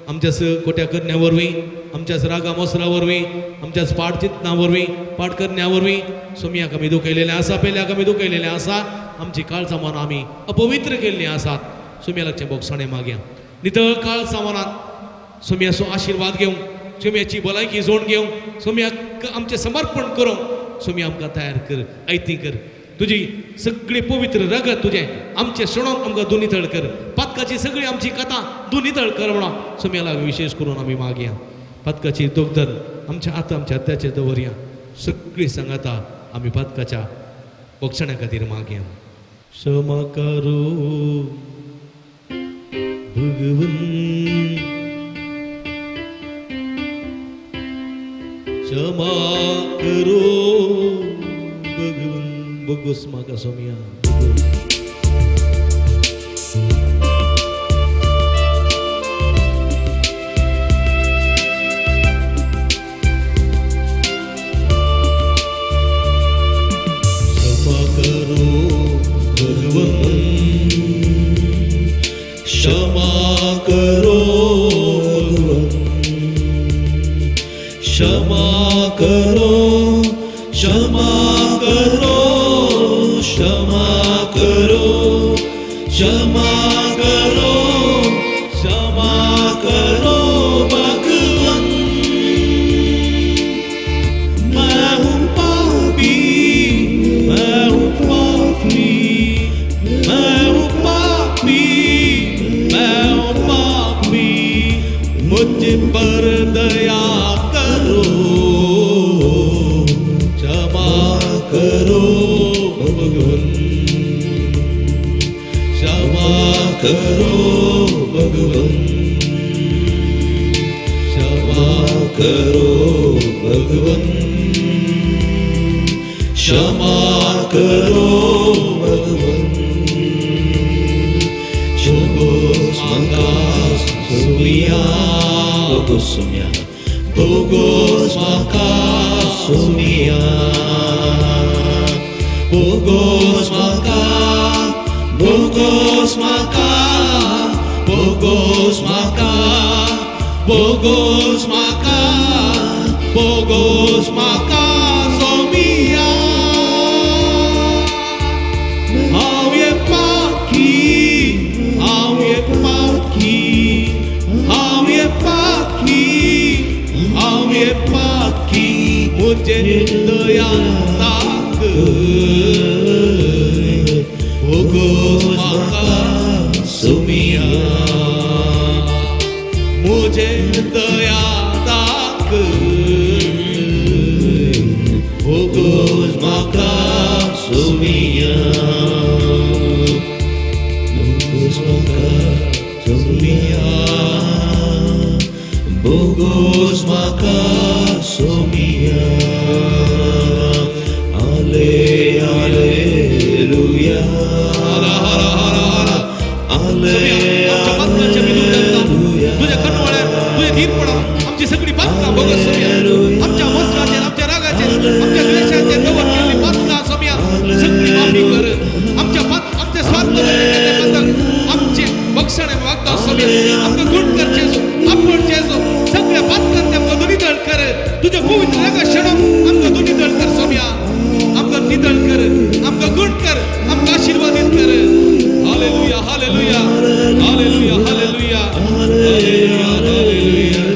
आमच्याच कोट्या करण्या वरवीं आमच्याच रागा मोसरा वरवीं आमच्याच पाड चिंतना वरवीं पाड करण्या वरवीं सोमयाक आमी दुखयलेलें आसा पेल्याक आमी दुखयलेलें आसा आमची काळजां मनां आमी अपवित्र केल्लीं आसात सोमया लागचें बोगसाणें मागया नितळ काळजां मनांत सोमयाचो आशिर्वाद घेवंक सोमयाची भलायकी जोड घेवंक सोमयाक आमचें समर्पण करूंक सोमया आमकां तयार कर आयती कर तुजी सगळी पवित्र रगत तुजें आमचें सणोन आमकां दुनितळ कर पातकाची सगळी आमची कथा दुनितळ कर म्हणून सोमया लागीं विशेष करून आमी मागया पातकाची दोगदन आमच्या आतां आमच्या हत्याचेर दवरया सगळी सांगाता आमी पातकाच्या बक्षण्या खातीर मागया क्षमा करो भगवन क्षमा करो भगवन बोगोस म्हाका सोमया बोगोस क्षमा करो भगवन क्षमा करो भगवन क्षमा करो क्षमा करो क्षमा करो क्षमा करो क्षमा करो भगवन मैं हूँ पापी मैं हूँ पापी मैं हूँ पापी मैं हूँ पापी मुझ पर दया करो क्षमा करो भगवन क्षमा करो भगवन क्षमा करो भगवन क्षमा करो भगवन बोगोस म्हाका सुमिया बोगोस सुमिया बोगोस म्हाका सुमिया बोगोस म्हाका बोगोस म्हाका बोगोस म्हाका बोगोस म्हाका बोगोस म्हाका सोमिया हांव एक पाखी हांव एक पाखी हांव एक पाखी हांव एक पाखी म्हजेर दया दाखय बोगोस म्हाका सुमिया म्हजेर दया दाखय बोगोस म्हाका सुमिया बोगोस म्हाका सुमिया बोगोस म्हाका सुमिया आले आलेलुया तुझ्या कणवळ्यार तुझ्या धीरपणा आमची सगळी पातकां बोगस सोमया आमच्या मसराचेर आमच्या रागाचेर आमच्या द्वेशाचेर दवर केल्ली पातकां सोमया सगळी माफी कर आमच्या आमच्या स्वार्थ आमचे बक्षणे वागता सोमया आमकां गुण करचे आपण जेजू सगळ्या पातकां आमकां दुनितळ कर तुझ्या पवित्र रागा क्षणाक आमकां दुनितळ कर सोमया आमकां नितळ कर आमकां गुण कर आमकां आशिर्वादीत कर hallelujah hallelujah hallelujah hallelujah hallelujah hallelujah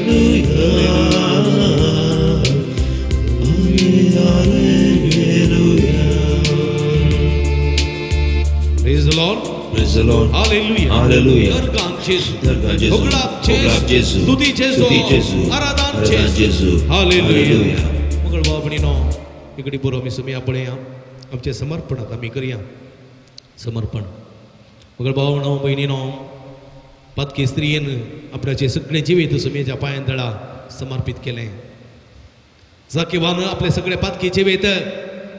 Praise the Lord. Praise the Lord. Hallelujah. Hallelujah. दर्गान जेजू दर्गान जेजू होगळाप जेजू स्तुती जेजू स्तुती जेजू आराधन आराधन जेजू जेजू हालेलुया मंगळ बाबणीनो इकडे बरो आमी सुमया पळया आमचें समर्पणात आमी करया समर्पण मंगळ भावनो भयणीनो पातकी स्त्रियेन आपल्याचें सगळें जिवीत सुमयेच्या पांयान तळा समर्पीत केलें जाकेवान आपलें सगळें पातकी जिवीत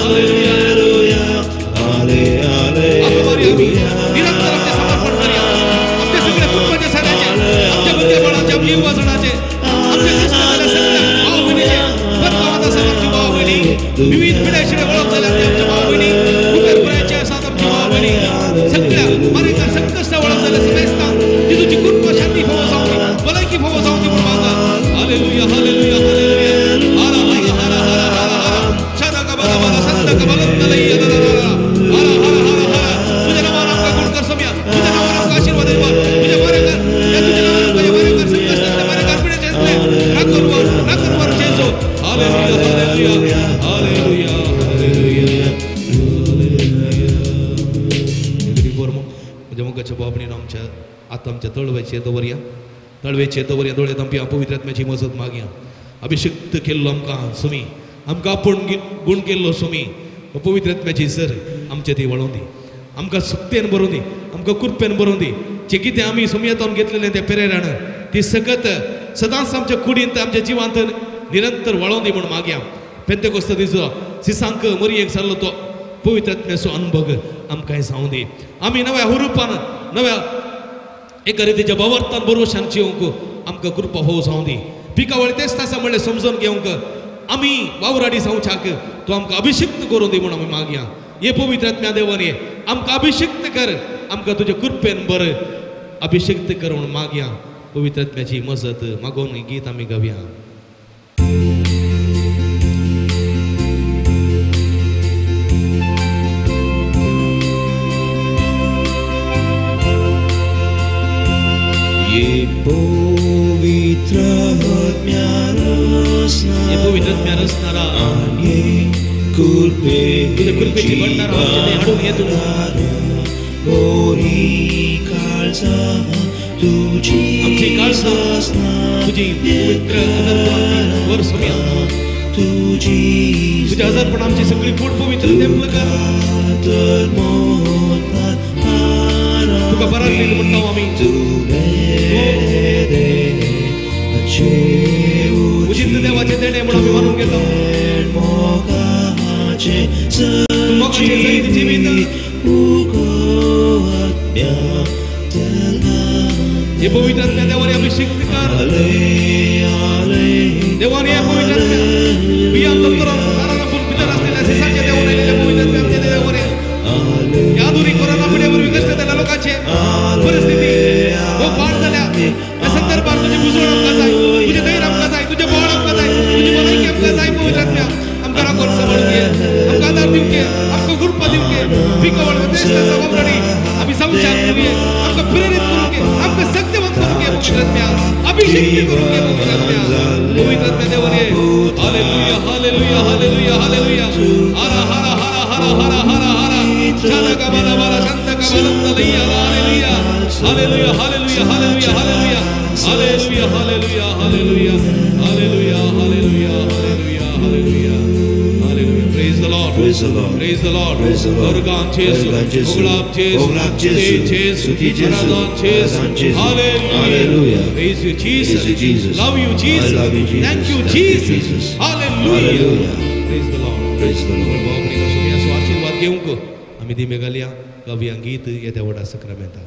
हालेलुया हालेलुया. निरंतर आमचें समर्पण करया, आमच्या सगळ्या कुटुंबाच्या साऱ्याचे, आमच्या भुरगेबाळाचे, आमच्या युवाजणाचे, आमच्या क्रिस्तांच्या सगळ्या भाव भयणीचे, परगावांत आसात आमची भाव भयणी, विविध पिढ्याशिवाय वळख जाल्या आमच्या भाव भयणी, मुखार पुरायचे आसात आमची भाव भयणी, सगळ्या मारेकार संकश्ट वळख जाल्या समेस्तांक ती तुजी कृपा शांती फावो जावं दी, भलायकी फावो जावं दी म्हूण मागता. Hallelujah hallelujah hallelujah. हरा हरा हरा हरा हरा हरा. शरक बला बला संतक बलंत लई हरा हरा हरा हरा हरा. तुझ्या नावान आमकां गुण कर सोम्या, तुझ्या नावान आमकां आशीर्वाद वर, तुझ्या बरें कर, या तुझ्या नावान आमकां बरें कर, संकश्टांतले बरें कर, पिडेचेंतले राखून वर, राखून वर जेजू. Hallelujah hallelujah hallelujah hallelujah hallelujah. म्हज्या मोगाच्या बाबणीन आमच्या आतां आमच्या तळव्याचेर दवरया, तळवेचे दवरया, दोळे धांपया, पवित्र आत्म्याची मजत मागया. अभिषिक्त केल्लो आमकां सुमी, आमकां आपूण गुण केल्लो सुमी, पवित्र आत्म्याची सर आमचे ती वळोवन दी, आमकां सुक्तेन बरोवन दी, आमकां कृपेन बरोवन दी. जे कितें आमी सुमयेंतावन घेतलेलें तें प्रेरण ती सकत सदांच आमच्या कुडींत आमच्या जिवांत निरंतर वळोवन दी म्हूण मागया. पेंतेकोस्त दिसो सिसांक मरयेक जाल्लो तो पवित्र आत्म्याचो अनुभव आमकां जावं दी. आमी नव्या हुरुपान नव्या एका रितीच्या भावार्थान बरोवशान जिवंक आमकां कृपा फावो जावं दी. पिकावळ तेच आसा म्हणलें समजून घेवंक आमी वावराडी जावच्याक तूं आमकां अभिषिक्त करून दी म्हूण आमी मागया. हे पवित्र आत्म्या देवान ये आमकां अभिषिक्त कर, आमकां तुजे कृपेन बर अभिषिक्त कर म्हूण मागया. पवित्र आत्म्याची मजत मागोवन गीत आमी गावया. ये पवित्र आत्म्या रचणारा आनी कृपेची भंडार आमचे ते हाडून ये तूं. ओरी काळजां तुजी आमची काळजां तुजी पवित्र हजारपणाची वर सोम्या, तुजी तुज्या हजारपण आमची सगळी कूड पवित्र तेंपल कर. तुका पराक्रमी म्हणटा आमी उजित देवाचे देणे म्हणून आमी मानून घेता. तूं मोगाचें सयत जिवीत हे पवित्र आत्म्या देवाने अभिषिक्त कर. देवाने हे पवित्र आत्म्या बियां दत्तरान कारानापूर भितर आसलेल्या सिसाच्या देवान आयिल्ल्या पवित्र आत्म्या आमच्या देवाने ह्या आधुनीक कोरोना पिढे वरवीं कश्ट जाल्ल्या लोकांचे परिस्थिती हो पाड जाल्या ह्या संदर्भात तुजी बुजवण आमकां जाय, तुजें धैर्य आमकां जाय, तुजें बळ आमकां जाय, तुजी भलायकी आमकां जाय. पवित्र आत्म्या आमकां राखून सांबाळून घे, आमकां आदार दिवंक घे, आमकां कृपा दिवंक घे. पिकावळ देश वावराडी आमी जावच्याक घे, आमकां प्रेरीत करूंक घे, आमकां शक्तिवंत करूंक घे. पवित्र आत्म्या अभिषेक करूंक घे. पवित्र आत्म्या पवित्र आत्म्या देवाने हालेलुया हालेलुया हालेलुया हालेलुया. हरा हरा हरा हरा हरा हरा हरा. शानका बला बला शांतका बलंत लैया. Hallelujah hallelujah hallelujah hallelujah hallelujah hallelujah hallelujah hallelujah hallelujah hallelujah hallelujah hallelujah hallelujah. Praise the Lord. Praise the Lord. Praise the Lord. Praise the Lord. Organ Jesu. Oglab Jesu. Oglab Jesu. Jesu. Stuti Jesu. Aradhan Jesu. Aradhan Jesu. Hallelujah. Hallelujah. Praise you Jesus. Praise you, Jesus. Love you Jesus. I love you, Jesus. Thank you Thank you, Jesus. Jesus. Hallelujah. Hallelujah. Praise the Lord. Praise the Lord. बाबा सुम्याचो आशीर्वाद घेवंक आमी दिमे घालया. गावया गीत येत्या व्हडा सक्रामेंता.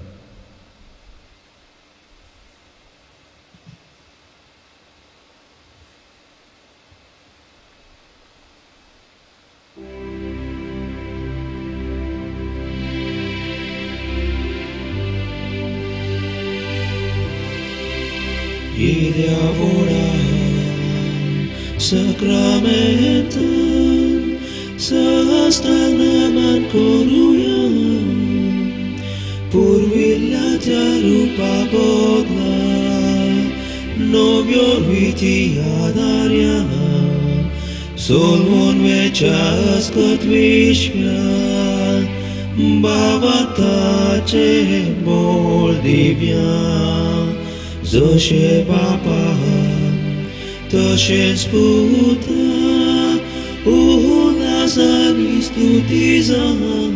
येद्या sacramentum sahasranam करूया पुर्विल्ल्याच्या रूपा बदला नव्यो रिती आदार्या सोलवून वेच्या अस्कत विश्व्या बाबाताचे मोल दिव्या जशे बापा तशेंच पुता उल्हासानी स्तुती जावं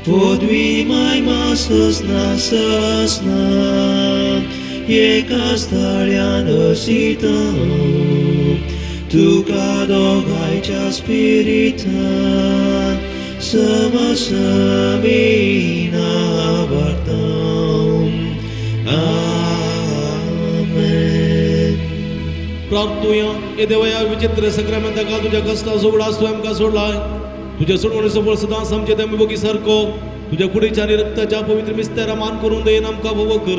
पदवी मायमा ससना ससना एकाच ताळ्यान असिता तुका दोगांयच्या स्पिरिटान समसमी नाबारता. आमेन. प्रार्थुया. हे देवया विचित्र सक्रामेंता तुज्या कसला सोगडा तूं आमकां सोडलाय. तुज्या सोडवणेचो फळ सदांच आमचे ते मोगी सारको तुज्या कुडीच्या आनी रक्ताच्या पवित्र मिस्तेरा मान करून दयेन आमकां भोव कर.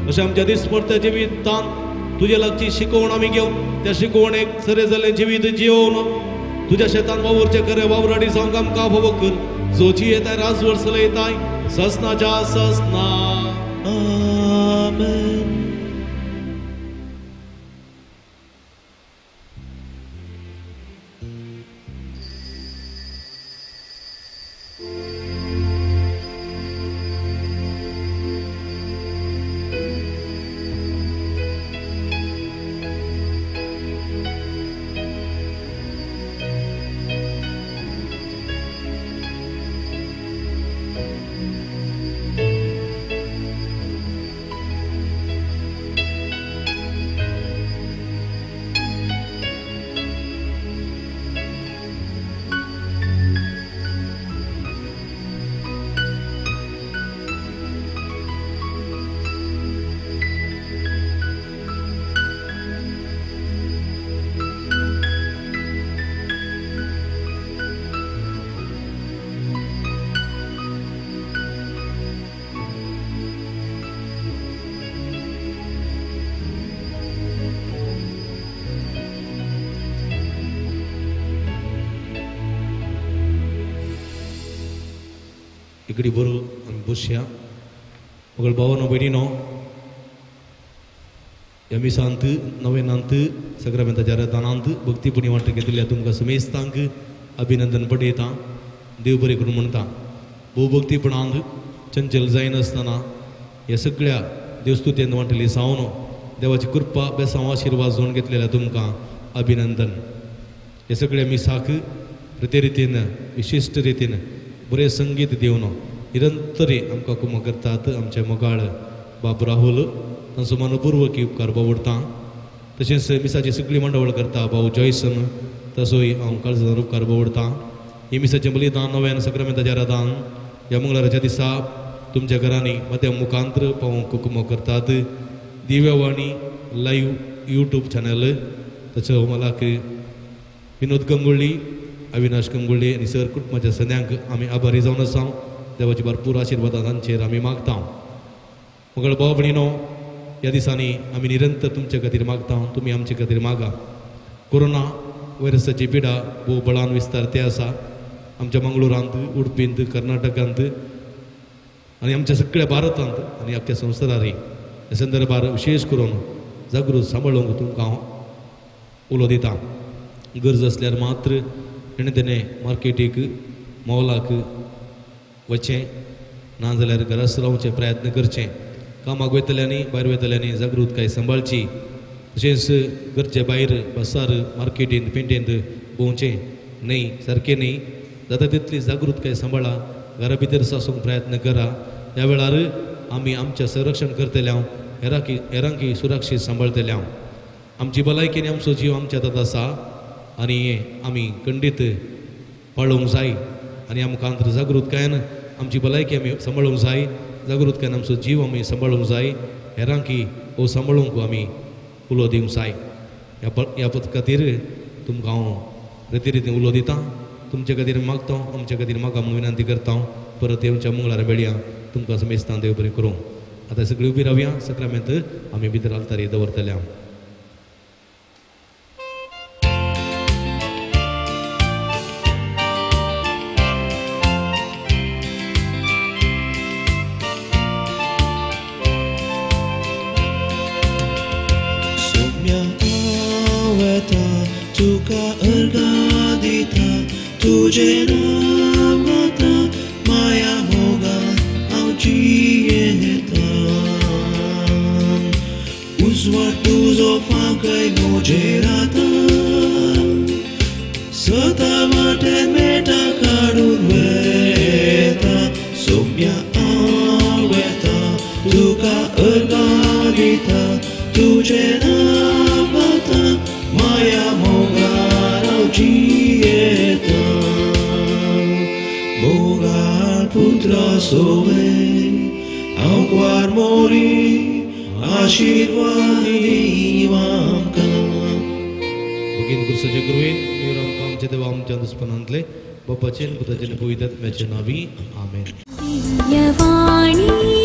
अशें आमच्या दिसपडत्या जिवितान तुजे लागची शिकवण आमी घेवन त्या शिकवणेक सरे जाल्लें जिवीत जियोवन तुज्या शेतान वावुरचें खरें वावराडी जावंक आमकां भोव कर. जोची येताय राजवड चलयताय ससनाच्या ससना. आमेन. इकडे बरो आमी बसया. मगळ भावानो भयणीनो, ह्या मिसांत नवेनांत सगळ्या दानांत भक्तीपणी वांटून घेतिल्ल्या तुमकां समेस्तांक अभिनंदन पडयता. देव बरें करून म्हणटा. भोव भक्तीपणांत चंचल जायनासतना ह्या सगळ्या देवस्तुतेन वांटली सावन देवाची कृपा बेसांव आशिर्वाद जोडून घेतलेल्या तुमकां अभिनंदन. हे सगळ्या मिसाक प्रते रितीन विशिश्ट रितीन बरें संगीत दिवन निरंतरी आमकां कुमक करतात आमचे मोगाळ बाब राहुल तांचो मनपूर्वक उपकार बावडटा. तशेंच मिसाची सगळी मांडावळ करता भाऊ जॉयसन तसोय हांव काळजान उपकार बावडटा. ही मिसाचें बलिदान नव्यान सक्रामेंताच्या रादान ह्या मंगळाराच्या दिसा तुमच्या घरांनी मध्य मुखांत्र पावोवंक कुमक करतात. दिव्यवाणी लायव्ह यूट्यूब चॅनल ताचो मलाक विनोद गंगुळ्ळी अविनाश गंगुळ्ळी आनी सर कुटुंबाच्या सन्यांक आमी आभारी जावन आसा. देवाची भरपूर आशिर्वादां तांचेर आमी मागता. मगळ भाव भयणीनो, ह्या दिसांनी आमी निरंतर तुमचे खातीर मागता, तुमी आमचे खातीर मागा. कोरोना व्हायरसाची पिडा भोव बळान विस्तारते आसा. आमच्या मंगळुरांत, उडपींत, कर्नाटकांत आनी आमच्या सगळ्या भारतांत आनी आख्या संवसारारी ह्या संदर्भार विशेश करून जागृत सांबाळूंक तुमकां हांव उलो दिता. गरज आसल्यार मात्र तेणें तेणें मार्केटीक मॉलाक वचचें, नाजाल्यार घराच रावचें प्रयत्न करचें. कामाक वयतल्यांनी भायर वयतल्यांनी जागृतकाय सांबाळची. तशेंच घरचे भायर बसार मार्केटींत पेंटेंत भोंवचें न्हय, सारकें न्हय. जाता तितली जागृतकाय सांबाळा, घरा भितर सासूंक प्रयत्न करा. ह्या वेळार आमी आमचें संरक्षण करतले हांव, हेरांकी सुरक्षीत सांबाळतले हांव. आमची भलायकी आनी आमचो जीव आमच्या हातांत आसा आनी आमी खंडीत पाळोवंक जाय आनी आमकां जागृतकायेन आमची भलायकी आमी सांबाळूंक जाय. जागृतकायेन आमचो जीव आमी सांबाळूंक जाय. हेरांकी हो सांबाळूंक आमी उलो दिवंक जाय. ह्या खातीर तुमकां हांव रिती रितीन उलो दितां. तुमचे खातीर मागता, आमचे खातीर मागा म्हणून विनंती करता. परत येवच्या मंगळारा मेळया. तुमकां समेस्तां देव बरें करूं. आतां सगळीं उबी रावया. सक्रामेंत आमी भितर आल्तारी दवरतले. तुका अर्घा दिता तुजें नांव गाता माया मोगान हांव जियेता. उजवाड तुजो फांकय म्हजेर आतां सदां वाटेन मेटा काडून वयता. सोम्या हांव वयता तुका अर्घा दिता तुजें नांव गाता माया मोगान सोवे आंकवार मोरी आशीर्वाद दीव आमकां. भगीन कुर्साचे कृपेन निवर आमकां आमच्या देवा आमच्या दुस्पनांतले बापाचेन पुताचेन पवित्र आत्म्याचे नावी आमेन. दिव्यवाणी.